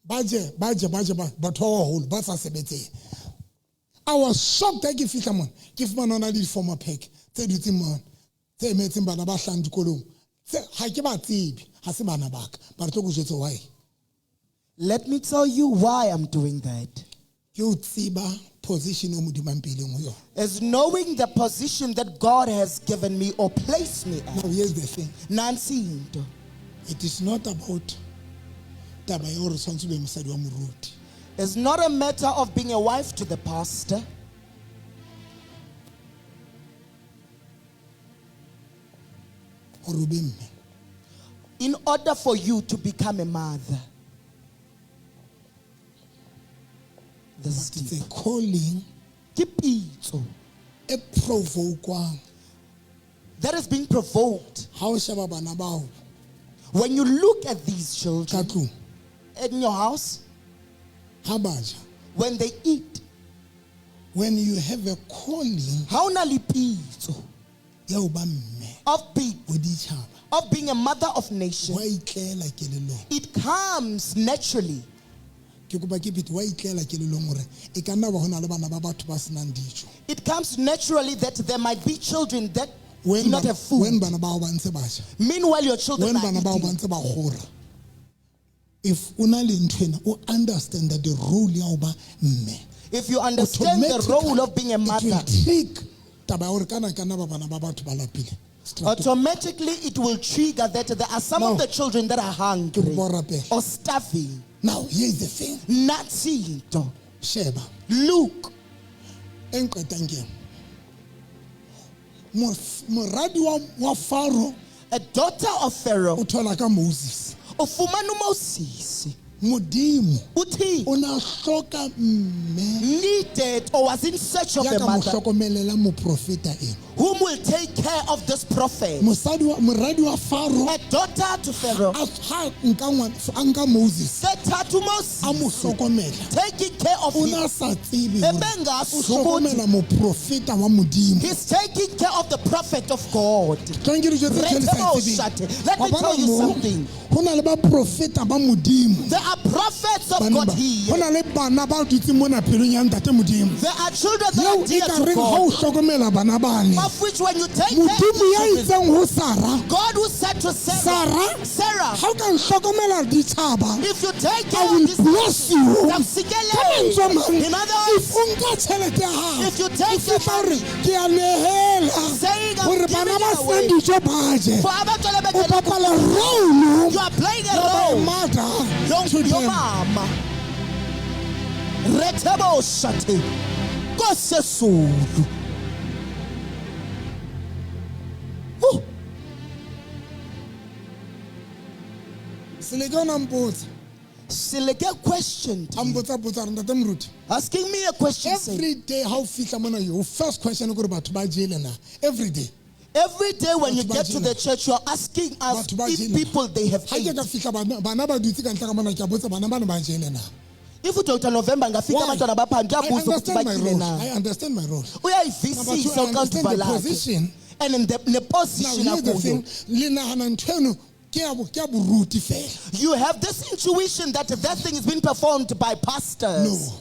Speaker 2: ba je, ba je, ba je, ba, batho ba baholo ba sa sebetseng. I was shocked ha ke fihla mona, ke fumana hona le di-former pack tse dutseng mona, tse emetseng bana ba hlahang dikolong. Tse, ha ke ba tsebe, ha se bana ba ka. Ba re tlo ko jwetse why.
Speaker 1: Let me tell you why I'm doing that.
Speaker 2: Ke o tseba position eo Modimo a mpeileng ho yona.
Speaker 1: Is knowing the position that God has given me or placed me at.
Speaker 2: Now here's the thing.
Speaker 1: Nansi into.
Speaker 2: It is not about taba ya hore tshwanetse o be mosadi wa moruti.
Speaker 1: It's not a matter of being a wife to the pastor.
Speaker 2: Hore o be mme.
Speaker 1: In order for you to become a mother. This is
Speaker 2: It's
Speaker 1: deep.
Speaker 2: a calling
Speaker 1: Ke pitso
Speaker 2: e provokwang.
Speaker 1: that is being provoked.
Speaker 2: Ha o sheba bana bao
Speaker 1: When you look at these
Speaker 2: ka
Speaker 1: children
Speaker 2: tlung,
Speaker 1: in your house,
Speaker 2: ha ba ja,
Speaker 1: when they eat,
Speaker 2: when you have a calling
Speaker 1: ha o na le pitso
Speaker 2: ya ho ba mme ho ditjhaba,
Speaker 1: of being a mother of nation,
Speaker 2: wa itlela kelellong.
Speaker 1: it comes naturally.
Speaker 2: Ke Ke kopa ke phete wa itlela kelelong hore e ka nna ba hona le bana ba batho ba senang dijo.
Speaker 1: It comes naturally that there might be children that do
Speaker 2: When
Speaker 1: not
Speaker 2: bana
Speaker 1: have food.
Speaker 2: when bana bao ba ntse ba ja.
Speaker 1: Meanwhile, your children
Speaker 2: When
Speaker 1: are
Speaker 2: bana bao ba
Speaker 1: eating.
Speaker 2: ntse ba kgora. If o na le ntho ena, o understand that the role ya ho ba mme.
Speaker 1: If you understand the role of being a
Speaker 2: It will
Speaker 1: mother,
Speaker 2: trick taba ya hore kana kana ba bana ba batho ba lapile. Seterateng.
Speaker 1: automatically it will trigger that there are some of
Speaker 2: Now,
Speaker 1: the children that are hungry
Speaker 2: ke kopa o rapele.
Speaker 1: or starving.
Speaker 2: Now, here is the thing.
Speaker 1: Natsi into.
Speaker 2: Sheba.
Speaker 1: Look,
Speaker 2: E nqetang ke ena. Moradi wa Faro
Speaker 1: a daughter of Pharaoh,
Speaker 2: o thola ka Moses.
Speaker 1: ufumana uMoses,
Speaker 2: Modimo
Speaker 1: uthi
Speaker 2: o na hloka mme
Speaker 1: needed or was in search of
Speaker 2: ya
Speaker 1: a
Speaker 2: ka mo
Speaker 1: mother
Speaker 2: hlokomelela moprofeta ena.
Speaker 1: whom will take care of this prophet.
Speaker 2: Mosadi wa moradi wa Faro
Speaker 1: A daughter to Pharaoh,
Speaker 2: a ha nka ngwana a nka Moses
Speaker 1: sethatha
Speaker 2: a mo
Speaker 1: uMoses,
Speaker 2: hlokomela.
Speaker 1: taking care of
Speaker 2: O
Speaker 1: him.
Speaker 2: na sa tsebe hore
Speaker 1: Ebengazi
Speaker 2: o hlokomela moprofeta wa Modimo.
Speaker 1: He's taking care of the prophet of God.
Speaker 2: Tlang ke dijo tse ntho e le sa e tsebeng.
Speaker 1: Let
Speaker 2: Wa
Speaker 1: me
Speaker 2: bona
Speaker 1: tell you
Speaker 2: mo,
Speaker 1: something.
Speaker 2: Ho na le baprofeta ba Modimo.
Speaker 1: There are prophets of
Speaker 2: Banna
Speaker 1: God
Speaker 2: ba. Ho
Speaker 1: here.
Speaker 2: na le bana ba dutseng mona pelong ya ntate Modimo.
Speaker 1: There are children that
Speaker 2: Yeo
Speaker 1: are
Speaker 2: e
Speaker 1: dear
Speaker 2: ka
Speaker 1: to
Speaker 2: reng ha o
Speaker 1: God.
Speaker 2: hlokomela bana bane.
Speaker 1: Of which when you take care of
Speaker 2: Modimo ya
Speaker 1: the children,
Speaker 2: itseng ho Sarah,
Speaker 1: God who said to Sarah,
Speaker 2: Sarah,
Speaker 1: Sarah,
Speaker 2: ha o ka nhlokomela ditjhaba,
Speaker 1: if you take
Speaker 2: I
Speaker 1: care
Speaker 2: will
Speaker 1: of this
Speaker 2: bless you. Ka mantswe a mang,
Speaker 1: In other words,
Speaker 2: if o nka tjhelete ya hao,
Speaker 1: if you take
Speaker 2: o
Speaker 1: the
Speaker 2: fihla hore ke a nehela
Speaker 1: saying I'm
Speaker 2: hore
Speaker 1: giving
Speaker 2: bana ba
Speaker 1: it away.
Speaker 2: senang dijo ba je.
Speaker 1: For abantwana
Speaker 2: O
Speaker 1: bethu,
Speaker 2: bapala role
Speaker 1: you are playing a
Speaker 2: ya ba
Speaker 1: role.
Speaker 2: mother to
Speaker 1: Your
Speaker 2: them.
Speaker 1: mama. Rethebo shate. Kosesulu. Woo.
Speaker 2: Seleke o na mpotsa,
Speaker 1: Seleke questioned
Speaker 2: a
Speaker 1: me,
Speaker 2: mpotsa potsa a re, ntate Moruti,
Speaker 1: asking me a question saying,
Speaker 2: every day ha o fihla mona, your first question ke hore batho ba jele na? Every day.
Speaker 1: Every day when you
Speaker 2: Batho ba
Speaker 1: get to
Speaker 2: jele.
Speaker 1: the church, you're asking us
Speaker 2: Batho ba
Speaker 1: if
Speaker 2: jele.
Speaker 1: people they have
Speaker 2: Ha ke
Speaker 1: ate.
Speaker 2: ka fihla bana ba dutse ka ntle ka mona, ke a botsa bana bana ba jele na?
Speaker 1: If uDr November angafika
Speaker 2: Why?
Speaker 1: abantwana baphandle
Speaker 2: I
Speaker 1: uyabuza ukuthi
Speaker 2: understand my
Speaker 1: batyile
Speaker 2: role.
Speaker 1: na.
Speaker 2: I understand my role. Number two,
Speaker 1: Uyayivisisa
Speaker 2: I understand
Speaker 1: uxanduva
Speaker 2: the
Speaker 1: lakhe.
Speaker 2: position.
Speaker 1: And in the
Speaker 2: Now,
Speaker 1: position
Speaker 2: here's the
Speaker 1: akuyo.
Speaker 2: thing. Le nahana ntho eno ke ya boruti fela.
Speaker 1: You have this intuition that that thing is being performed by pastors.
Speaker 2: No.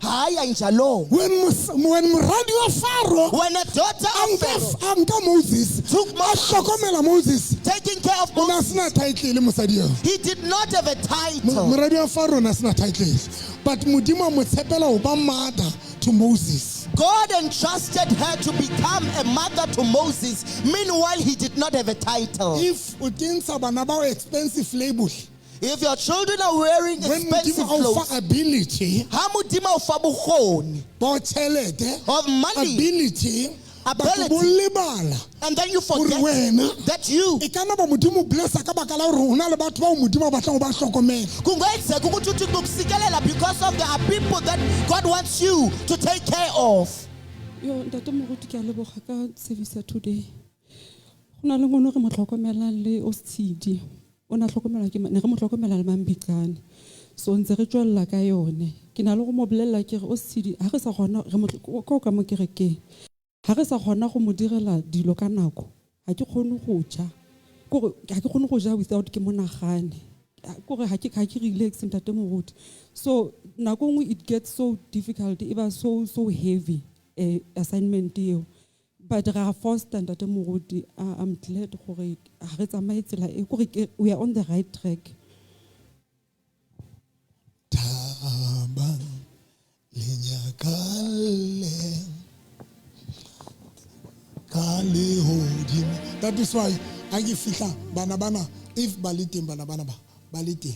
Speaker 1: Hayi ayinjalo.
Speaker 2: When moradi wa Faro
Speaker 1: When a daughter
Speaker 2: a
Speaker 1: of
Speaker 2: nka
Speaker 1: Pharaoh
Speaker 2: a nka Moses,
Speaker 1: took
Speaker 2: a
Speaker 1: Moses,
Speaker 2: hlokomela Moses,
Speaker 1: taking care of
Speaker 2: o na
Speaker 1: Moses,
Speaker 2: sena title mosadi eo.
Speaker 1: he did not have a title.
Speaker 2: Moradi wa Faro o na sena title. But Modimo a mo tshepela ho ba mother to Moses.
Speaker 1: God entrusted her to become a mother to Moses. Meanwhile, he did not have a title.
Speaker 2: If o kentsha bana bao expensive label,
Speaker 1: If your children are wearing
Speaker 2: when
Speaker 1: expensive
Speaker 2: Modimo a o
Speaker 1: clothes,
Speaker 2: fa ability,
Speaker 1: ha Modimo o fa bokgoni
Speaker 2: ba o tjhelete,
Speaker 1: of money,
Speaker 2: ability, batho
Speaker 1: Ability.
Speaker 2: bo lebala
Speaker 1: and then you
Speaker 2: hore
Speaker 1: forget
Speaker 2: wena
Speaker 1: that you
Speaker 2: e ka nna ba Modimo blessa ka baka la hore ho na le batho bao Modimo a batlang ho ba hlokomela.
Speaker 1: Kungenzeka ukuthi uThixo ukusikelela because of there are people that God wants you to take care of.
Speaker 5: Yo, ntate Moruti, ke a leboga ka service ya today. Go na le ngwana o re mo tlhokomelang le Ostshidi. O ne a tlhokomelwa ke ne re mo tlhokomela le Mambikane. So ntse re tswella ka yone. Ke na le go mo bolella ke re Ostshidi ha re sa kgona re mo ko ka mo kerekeng. Ha re sa kgona go mo direla dilo ka nako, ha ke kgone go ja. Kore ha ke kgone go ja without ke mo nagane. Kore ha ke relax ntate Moruti. So nako nngwe it gets so difficult, e ba so heavy assignment eo. But ra foster ntate Moruti, I'm glad gore ha re tsamaye tsela e, kore we are on the right track.
Speaker 2: Thabang le nyakalle ka lehodimo. That is why ha ke fihla bana bana, if ba le teng bana bana ba le teng,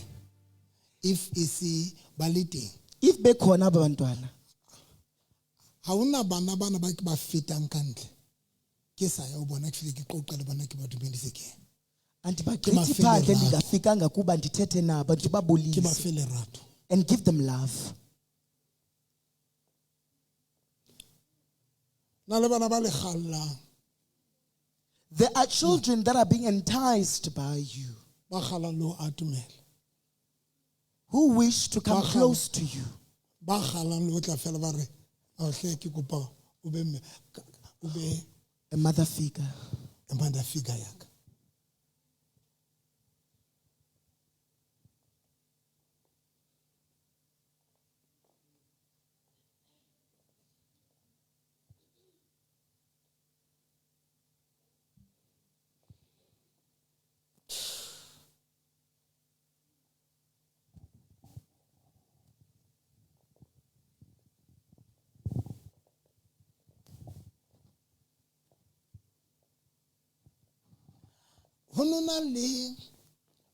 Speaker 2: if e se ba le teng,
Speaker 1: If bekhona abantwana,
Speaker 2: ha hona bana bana ba ke ba fetang ka ntle, ke sa ya ho bona, ke fihle ke qoqa le bona, ke ba dumedise ke
Speaker 1: andibagqithi
Speaker 2: Ke ba fe
Speaker 1: phandle
Speaker 2: lerato.
Speaker 1: ndingafikanga kuba ndithethe nabo
Speaker 2: Ke ba
Speaker 1: ndibabulise
Speaker 2: fe lerato.
Speaker 1: and give them love.
Speaker 2: Na le bana ba le kgallang.
Speaker 1: There are children that are being enticed by you,
Speaker 2: Ba kgallang le ho atomela.
Speaker 1: who wish to come
Speaker 2: Ba kgalla.
Speaker 1: close to you,
Speaker 2: Ba kgallang le ho tla fela ba re, "Ao hle, ke kopa o be mme, o be
Speaker 1: a mother figure.
Speaker 2: a mother figure ya ka." Ho no na le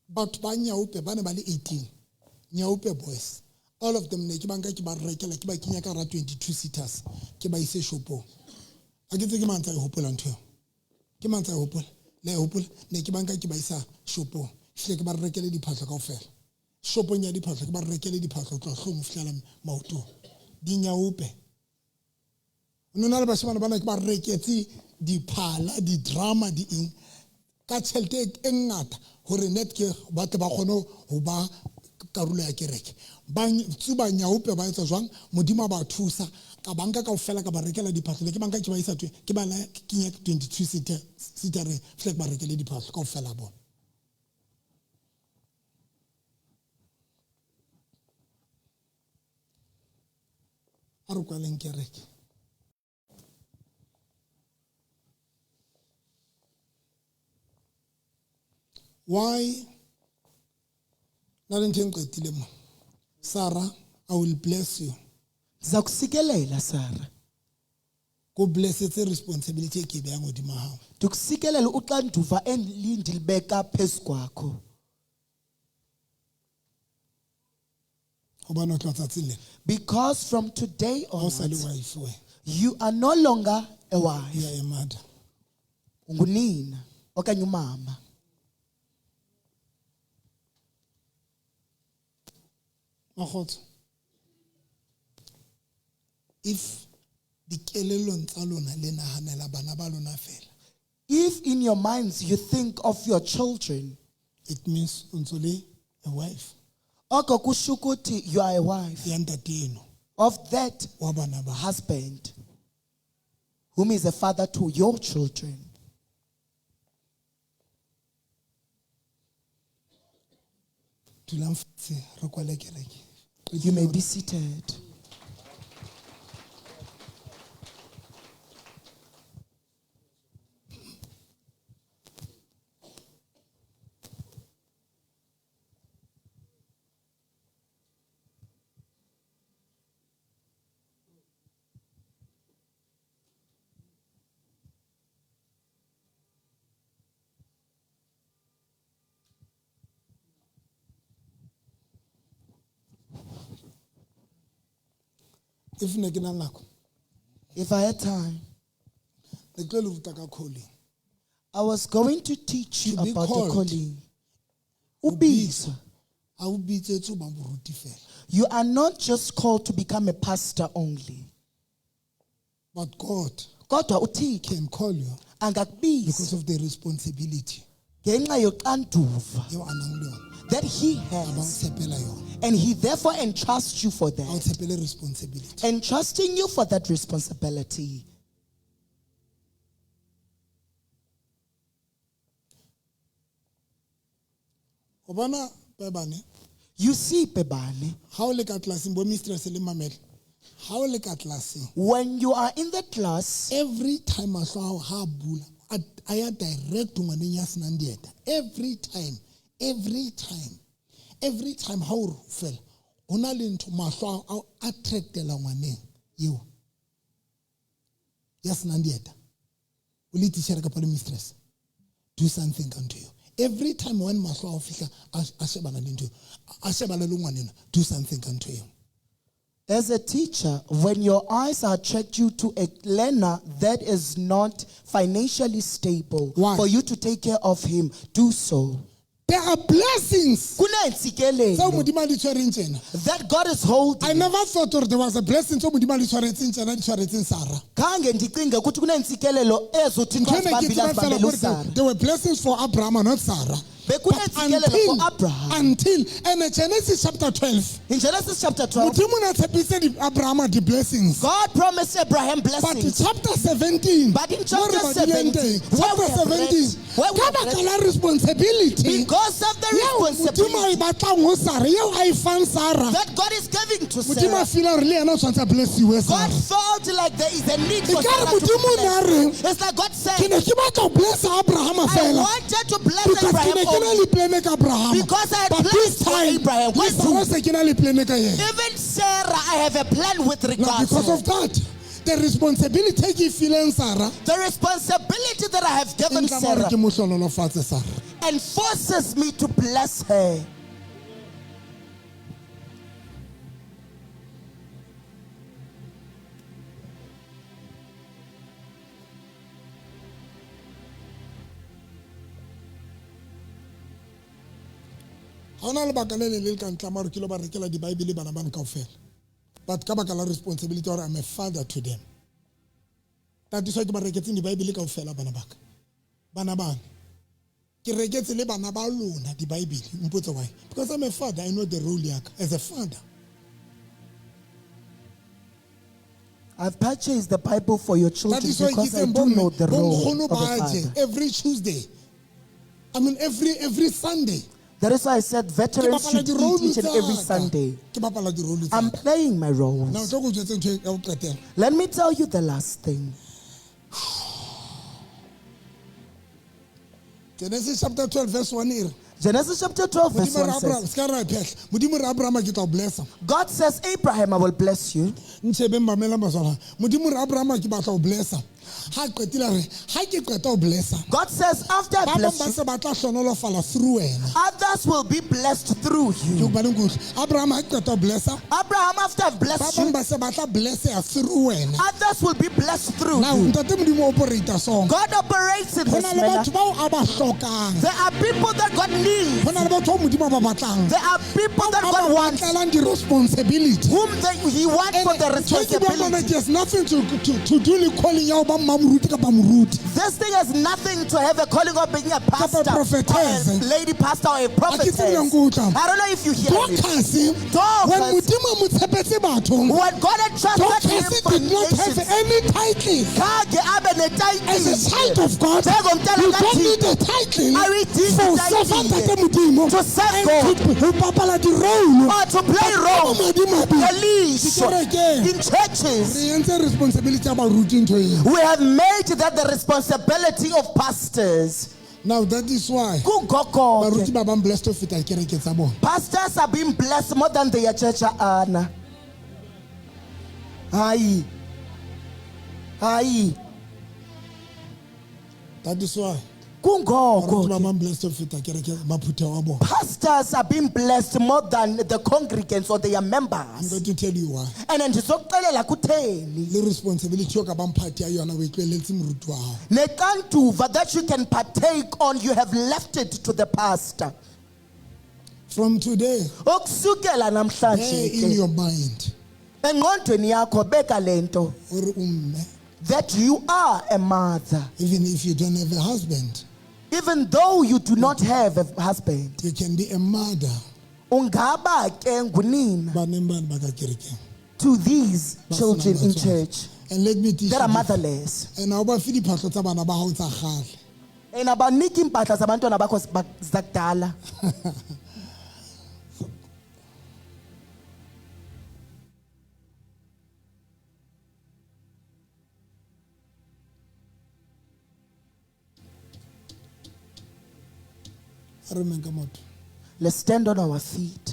Speaker 2: batho ba Nyaope ba ne ba le 18. Nyaope boys. All of them ne ke banka ke ba rekela ke ba kenya ka hara 22 seaters ke ba ise shopong. Ha ke tse ke mang tsa e hopola ntho eo. Ke mang tsa e hopola? Le e hopola? Ne ke banka ke ba isa shopong. Fihle ke ba rekele diphahlo kaofela. Shopong ya diphahlo ke ba rekele diphahlo ho tloha hloohong ho fihlela maotong. Dinyaope. No na le bashemane bana ke ba reketse diphala, di-drama, di eng ka tjhelete e ngata hore net ke ba tle ba kgone ho ba karolo ya kereke. Ba tsuba nyaope ba etsa jwang? Modimo a ba thusa ka banka kaofela ka ba rekela diphahlo. Ne ke banka ke ba isa ke ba la kenya 22 seater seatereng fihle ke ba rekele diphahlo kaofela bona. A re kwaleng kereke. Why? Na le ntho e nqetile mo. Sarah, I will bless you.
Speaker 1: Ndiza kusikelela Sarah.
Speaker 2: Ko blessetse responsibility e ke e behang hodima hao.
Speaker 1: Ndikusikelela uxanduva endilibeka phezu kwakho.
Speaker 2: Hobane ho tloha tsatsing lena.
Speaker 1: Because from today
Speaker 2: Ha o sa le
Speaker 1: onwards,
Speaker 2: wife wena.
Speaker 1: you are no longer a wife.
Speaker 2: You are a mother.
Speaker 1: Ungunina okanye umama.
Speaker 2: Makgotso. If dikelellong tsa lona le nahanela bana ba lona fela.
Speaker 1: If in your minds you think of your children,
Speaker 2: it means o ntso le a wife.
Speaker 1: Oko kusho ukuthi you are a wife
Speaker 2: Ya ntate eno.
Speaker 1: of that
Speaker 2: Wa bana ba.
Speaker 1: husband, whom is a father to your children.
Speaker 2: Dulang fatshe, re kwale kereke.
Speaker 1: You may be seated.
Speaker 2: If ne ke na le nako,
Speaker 1: If I had time,
Speaker 2: ne ke tlo le ruta ka calling.
Speaker 1: I was going to teach you
Speaker 2: To be
Speaker 1: about the
Speaker 2: called.
Speaker 1: calling. Ubizwa.
Speaker 2: Ha o bitsetswe ho ba moruti fela.
Speaker 1: You are not just called to become a pastor only.
Speaker 2: But God
Speaker 1: Kodwa uThixo
Speaker 2: can call you
Speaker 1: angakubiza
Speaker 2: because of the responsibility
Speaker 1: ngenxa yoxanduva
Speaker 2: eo a nang le yona.
Speaker 1: that he
Speaker 2: A ba o
Speaker 1: has,
Speaker 2: tshepela yona.
Speaker 1: and he therefore entrusts you for
Speaker 2: A o
Speaker 1: that.
Speaker 2: tshepele responsibility.
Speaker 1: Entrusting you for that responsibility.
Speaker 2: O bona Pebane,
Speaker 1: You see, Pebane,
Speaker 2: ha o le ka tlelaseng, bo mistress le mamele. Ha o le ka tlelaseng,
Speaker 1: when you are in the class,
Speaker 2: every time mahlo a hao ha a bula, a ya direct ngwaneng ya senang dieta. Every time, every time, every time ha o re fela, ho na le ntho mahlo a hao a attractela ngwaneng eo ya senang dieta. O le teacher kapa le mistress, do something ka ntho eo. Every time when mahlo a hao fihla a shebana le ntho eo, a shebana le ngwaneno, do something ka ntho eo.
Speaker 1: As a teacher, when your eyes are attract you to a learner that is not financially stable,
Speaker 2: Why?
Speaker 1: for you to take care of him, do so.
Speaker 2: There are blessings
Speaker 1: Kunentsikelelo
Speaker 2: tseo Modimo a di tshwereng tjena.
Speaker 1: that God is holding.
Speaker 2: I never thought gore there was a blessing tseo Modimo a di tshwaretseng tjena, di tshwaretseng Sarah.
Speaker 1: Khange ndicinge ukuthi kunentsikelelo ezothi
Speaker 2: Ntho ene ke
Speaker 1: azibambile
Speaker 2: tseba fela
Speaker 1: azibambele
Speaker 2: gore
Speaker 1: uSarah.
Speaker 2: there were blessings for Abraham and not Sarah. But
Speaker 1: Bekunentsikelelo for Abraham.
Speaker 2: until and in Genesis chapter 12,
Speaker 1: In Genesis chapter 12,
Speaker 2: Modimo o ne a tshepisitse Abraham the blessings.
Speaker 1: God promised Abraham
Speaker 2: But in
Speaker 1: blessings.
Speaker 2: chapter 17,
Speaker 1: But in
Speaker 2: mo re
Speaker 1: chapter
Speaker 2: badileng
Speaker 1: 17,
Speaker 2: teng,
Speaker 1: where we
Speaker 2: chapter
Speaker 1: have read,
Speaker 2: 17,
Speaker 1: where we
Speaker 2: ka
Speaker 1: have
Speaker 2: baka
Speaker 1: read,
Speaker 2: la responsibility
Speaker 1: because of the
Speaker 2: eo Modimo a
Speaker 1: responsibility
Speaker 2: e batlang ho Sarah, eo a e fang Sarah,
Speaker 1: that God is giving to
Speaker 2: Modimo a
Speaker 1: Sarah,
Speaker 2: feela hore le yena o tshwanetse a blessiwe
Speaker 1: God
Speaker 2: Sarah.
Speaker 1: felt like there is a need for
Speaker 2: Ekare
Speaker 1: Sarah to be
Speaker 2: Modimo o ne a
Speaker 1: blessed.
Speaker 2: reng?
Speaker 1: It's like God
Speaker 2: Ke
Speaker 1: said,
Speaker 2: ne ke batla ho blessa Abraham
Speaker 1: I
Speaker 2: fela.
Speaker 1: wanted to bless
Speaker 2: Because ke
Speaker 1: Abraham
Speaker 2: ne ke na
Speaker 1: only.
Speaker 2: le plan ka Abraham.
Speaker 1: Because I had
Speaker 2: But
Speaker 1: plans
Speaker 2: this
Speaker 1: for
Speaker 2: time,
Speaker 1: Abraham.
Speaker 2: le
Speaker 1: Why
Speaker 2: Sarah se ke na le plan ka yena.
Speaker 1: Even Sarah, I have a plan with
Speaker 2: Now,
Speaker 1: regards
Speaker 2: because
Speaker 1: to
Speaker 2: of that, the responsibility e ke e fileng Sarah,
Speaker 1: the responsibility that I have
Speaker 2: e
Speaker 1: given
Speaker 2: ntlama hore
Speaker 1: Sarah
Speaker 2: ke mo hlohonolofatse Sarah.
Speaker 1: And forces me to bless her.
Speaker 2: Ga ona lebaka le le le ka ntlama gore ke lo ba rekela dibaebele bana bane kaofela, but ka baka la responsibility gore I'm a father to them, that is why ke ba reketseng dibaebele kaofela bana baka, bana bane ke reketse le bana ba lona dibaebele. Mpotse why? Because I'm a father. I know the role yaka as a father.
Speaker 1: I've purchased the Bible for your
Speaker 2: That
Speaker 1: children
Speaker 2: is why ke
Speaker 1: because I
Speaker 2: itseng
Speaker 1: do know the role
Speaker 2: bonkgono
Speaker 1: of a
Speaker 2: ba je
Speaker 1: father.
Speaker 2: every Tuesday, I mean every Sunday.
Speaker 1: That is why I said
Speaker 2: Ke
Speaker 1: veterans
Speaker 2: bapala
Speaker 1: should eat
Speaker 2: di-role
Speaker 1: each and every
Speaker 2: tsa ka.
Speaker 1: Sunday.
Speaker 2: Ke bapala di-role tsa
Speaker 1: I'm
Speaker 2: ka.
Speaker 1: playing my
Speaker 2: Now
Speaker 1: roles.
Speaker 2: tlo go jwetse ntho ya go qetela.
Speaker 1: Let me tell you the last thing.
Speaker 2: Genesis chapter 12 verse 1 e re,
Speaker 1: Genesis chapter 12 verse
Speaker 2: Modimo re
Speaker 1: 1
Speaker 2: Abraham
Speaker 1: says,
Speaker 2: se ka ra e phehla, Modimo re Abraham ke tla o blessa.
Speaker 1: God says, Abraham, I will bless you.
Speaker 2: Ntshebeng mamela maswala, Modimo re Abraham ke batla o blessa, ha qetile re ha ke qeta o blessa,
Speaker 1: God says, after I
Speaker 2: ba bang
Speaker 1: bless
Speaker 2: ba
Speaker 1: you,
Speaker 2: se ba tla hlonolofala through wena.
Speaker 1: others will be blessed through
Speaker 2: Ke
Speaker 1: you.
Speaker 2: hobaneng ke utlwe Abraham ha ke qeta o blessa,
Speaker 1: Abraham, after I've
Speaker 2: ba
Speaker 1: blessed
Speaker 2: bang
Speaker 1: you,
Speaker 2: ba se ba tla blesseha through wena.
Speaker 1: others will be blessed through
Speaker 2: Now
Speaker 1: you.
Speaker 2: ntate Modimo operata song.
Speaker 1: God operates in
Speaker 2: Go
Speaker 1: this
Speaker 2: na le
Speaker 1: manner.
Speaker 2: batho bao a ba hlokang,
Speaker 1: There are people that God needs.
Speaker 2: go na le batho bao Modimo a ba batlang,
Speaker 1: There are people that
Speaker 2: a
Speaker 1: God
Speaker 2: ba
Speaker 1: wants,
Speaker 2: batlelang di-responsibility.
Speaker 1: whom He wants for the
Speaker 2: Ntho e ke buang ka yona
Speaker 1: responsibility.
Speaker 2: ke has nothing to do le calling ya ho ba mmamoruti kapa moruti.
Speaker 1: This thing has nothing to have a calling of being a pastor, or
Speaker 2: prophetess.
Speaker 1: a lady pastor, or a prophetess.
Speaker 2: tsebe le nkutlwa.
Speaker 1: I don't know if you hear me.
Speaker 2: Dorcas,
Speaker 1: Dorcas.
Speaker 2: when Modimo a mo tshepetse bathong,
Speaker 1: When God had trusted him
Speaker 2: Dorcas
Speaker 1: for
Speaker 2: did not have
Speaker 1: nations,
Speaker 2: any title.
Speaker 1: khange abe
Speaker 2: As a
Speaker 1: netitle.
Speaker 2: child of God,
Speaker 1: Njengomntana
Speaker 2: you don't
Speaker 1: kaThixo,
Speaker 2: need a title
Speaker 1: awuyidingi
Speaker 2: for
Speaker 1: itayitile
Speaker 2: serve Ntate Modimo
Speaker 1: to serve
Speaker 2: and
Speaker 1: God.
Speaker 2: to ho bapala di-role.
Speaker 1: Or to play role.
Speaker 2: Madimabe,
Speaker 1: Ngelishwa.
Speaker 2: Dikerekeng.
Speaker 1: In churches,
Speaker 2: re entse responsibility ya baruti ntho eo.
Speaker 1: we have made that the responsibility of pastors.
Speaker 2: Now that is why
Speaker 1: Kungoko
Speaker 2: baruti
Speaker 1: ke,
Speaker 2: ba bang blessed ho feta dikereke tsa bona.
Speaker 1: pastors are being blessed more than their church ana. Hayi. Hayi.
Speaker 2: That is why
Speaker 1: Kungoko
Speaker 2: baruti ba
Speaker 1: ke,
Speaker 2: bang blessed ho feta kereke maphutheo a bona.
Speaker 1: pastors are being blessed more than the congregants or their
Speaker 2: I'm
Speaker 1: members.
Speaker 2: going to tell you why.
Speaker 1: And ndizokuxelela kutheni.
Speaker 2: Le responsibility eo ka bang party ya yona o e tlohelletse moruti wa hao.
Speaker 1: Nexanduva that you can partake on, you have left it to the pastor.
Speaker 2: From today,
Speaker 1: Okusukela
Speaker 2: bear
Speaker 1: namhlanje
Speaker 2: in
Speaker 1: ke,
Speaker 2: your mind
Speaker 1: engqondweni yakho beka lento
Speaker 2: hore o mme,
Speaker 1: that you are a mother.
Speaker 2: even if you don't have a husband,
Speaker 1: Even though you do not have a husband,
Speaker 2: you can be a mother.
Speaker 1: ungaba ke ngunina
Speaker 2: Baneng bana ba ka kerekeng.
Speaker 1: to these
Speaker 2: Ba
Speaker 1: children
Speaker 2: senang
Speaker 1: in
Speaker 2: batswadi.
Speaker 1: church
Speaker 2: And let me teach
Speaker 1: that are
Speaker 2: you this.
Speaker 1: motherless.
Speaker 2: And ha o ba fe diphahlo tsa bana ba hao tsa kgale.
Speaker 1: And abaniki iimpahla zabantwana bakho zakudala.
Speaker 2: A re meng ka maoto.
Speaker 1: Let's stand on our feet.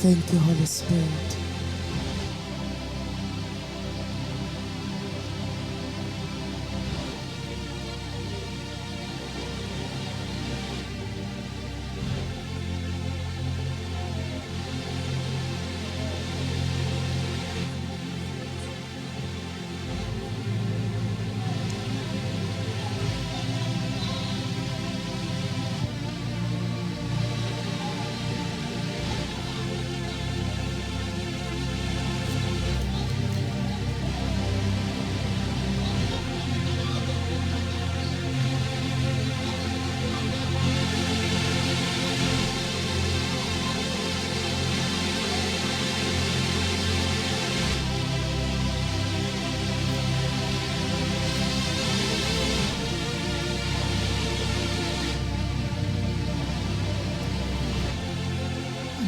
Speaker 1: Thank you, Holy Spirit.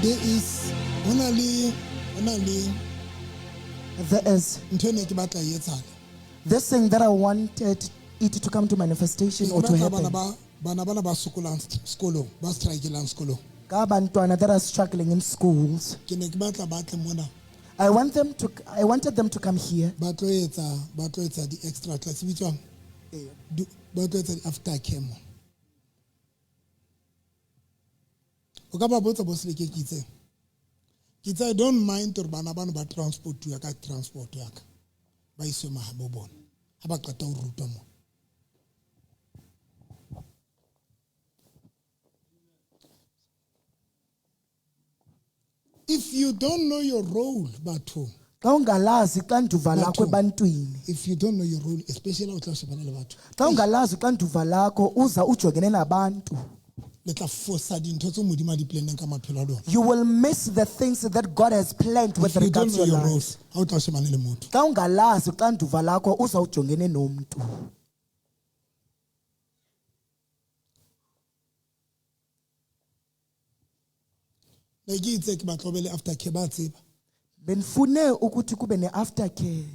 Speaker 2: There is ho na le
Speaker 1: There is
Speaker 2: ntho e ne ke batla e etsala.
Speaker 1: this thing that I wanted it to come to manifestation
Speaker 2: Ke
Speaker 1: or to
Speaker 2: batla bana
Speaker 1: happen.
Speaker 2: ba bana bana ba sokolang sekolong, ba strikelang sekolong.
Speaker 1: Ka bantwana that are struggling in schools.
Speaker 2: Ke ne ke batla ba tle mona
Speaker 1: I wanted them to come here.
Speaker 2: ba tlo etsa di-extra class e bitswang ba tlo etsa di-after care mo. O ka ba botsa bo Seleke ke itseng. Ke itse I don't mind hore bana bano ba transportuwa ka transport ya ka. Ba iswe mahabo bona. Ha ba qeta ho rutwa mo. If you don't know your role, batho,
Speaker 1: Xa ungalazi ixanduva lakho
Speaker 2: Batho.
Speaker 1: ebantwini.
Speaker 2: if you don't know your role, especially ha o tla shebana le batho,
Speaker 1: Xa ungalazi ixanduva lakho uza ujongene nabantu.
Speaker 2: le tla fosa dintho tseo Modimo a di planneng ka maphelo a lona.
Speaker 1: You will miss the things that God has planned with
Speaker 2: If you don't
Speaker 1: regards
Speaker 2: know
Speaker 1: to your
Speaker 2: your
Speaker 1: life.
Speaker 2: roles, ha o tla shebana le motho.
Speaker 1: Xa ungalazi ixanduva lakho uza ujongene nomntu.
Speaker 2: Ne ke itse ke batla ho be le after care ba tseba.
Speaker 1: Benifune ukuthi kube ne-aftercare.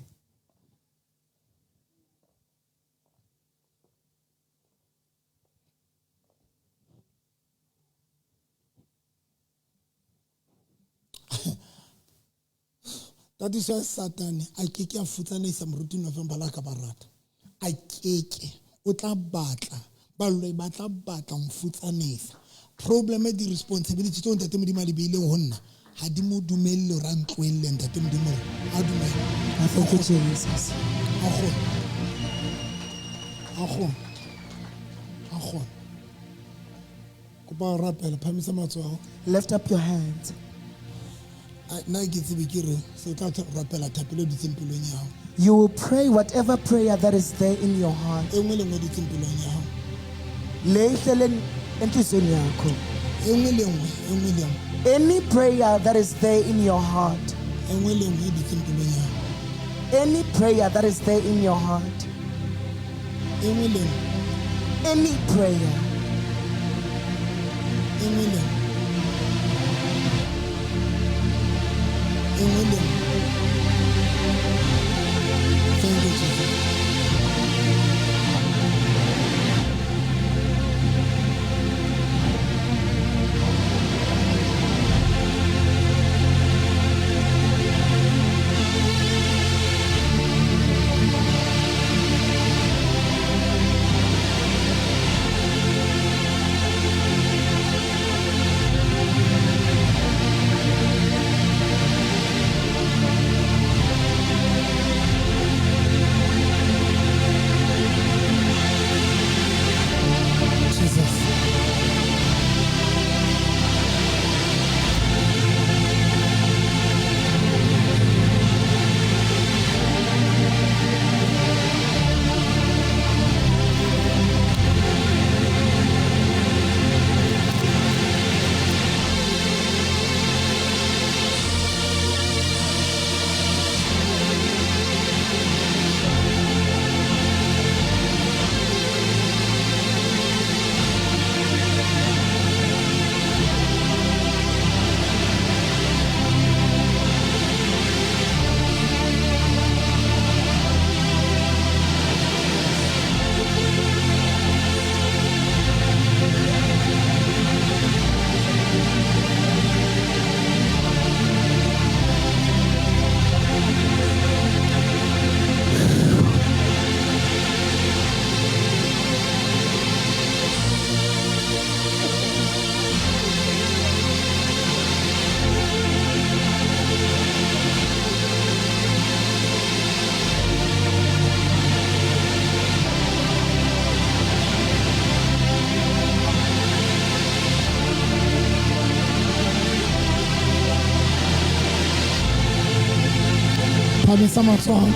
Speaker 2: Tatiso ya Satane a keke a futsanehisa moruti November la ka ba rata. A keke o tla batla baloi ba tla batla ho mfutsanehisa. Problem di-responsibility tseo ntate Modimo a di beileng ho nna ha di mo dumelle hore a ntlohelle ntate Modimo hore a dumele.
Speaker 1: I thank you, Jesus.
Speaker 2: A kgone. A kgone. A kgone. Kopa ho rapela, phamisa matsoho a hao.
Speaker 1: Lift up your hands.
Speaker 2: Nna ke tsebe ke re se o tla rapela thapelo e dutseng pelong ya hao.
Speaker 1: You will pray whatever prayer that is there in your heart.
Speaker 2: E nngwe le nngwe e dutseng pelong ya hao.
Speaker 1: Le ihlele enhliziyweni yakho.
Speaker 2: E nngwe le nngwe, e nngwe le nngwe.
Speaker 1: Any prayer that is there in your heart.
Speaker 2: E nngwe le nngwe e dutseng pelong ya hao.
Speaker 1: Any prayer that is there in your heart.
Speaker 2: E nngwe le nngwe.
Speaker 1: Any prayer.
Speaker 2: E nngwe le nngwe. E nngwe le nngwe. Thank you, Jesus. Phahamisa matsoho.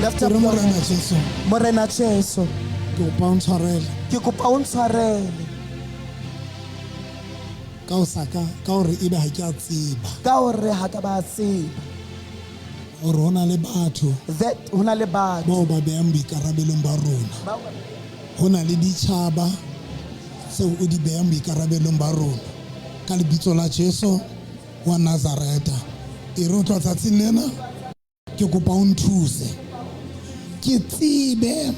Speaker 1: Lift
Speaker 2: Ke
Speaker 1: up
Speaker 2: re
Speaker 1: your
Speaker 2: Morena
Speaker 1: hands.
Speaker 2: Jesu,
Speaker 1: Morena Jesu,
Speaker 2: ke kopa o ntshwarele
Speaker 1: ke kopa o ntshwarele
Speaker 2: ka ho sa ka ka hore ebe ha ke a tseba
Speaker 1: ka hore ha ka ba tseba
Speaker 2: hore ho na le batho
Speaker 1: that ho na le batho
Speaker 2: bao ba behang boikarabelong ba rona. Ho na le ditjhaba tseo o di behang boikarabelong ba rona. Ka lebitso la Jesu wa Nazareta. E re ho tloha tsatsing lena ke kopa o nthuse. Ke tsebe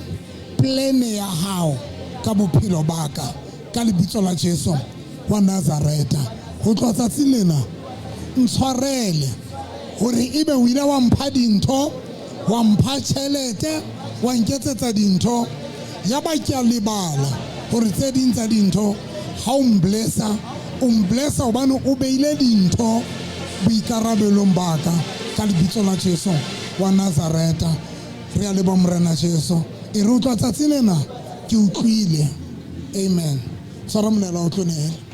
Speaker 2: plane ya hao ka bophelo ba ka ka lebitso la Jesu wa Nazareta. Ho tloha tsatsing lena ntshwarele hore ebe o ile wa mpha dintho, wa mpha tjhelete, wa nketsetsa dintho, ya ba ke a lebala hore tse ding tsa dintho ha o mblessa, o mblessa hobane o beile dintho boikarabelong ba ka ka lebitso la Jesu wa Nazareta. Re a leboha Morena Jesu. E re utlwa tsatsi lena ke utlwile. Amen. Tshwara molela o tlo nehela.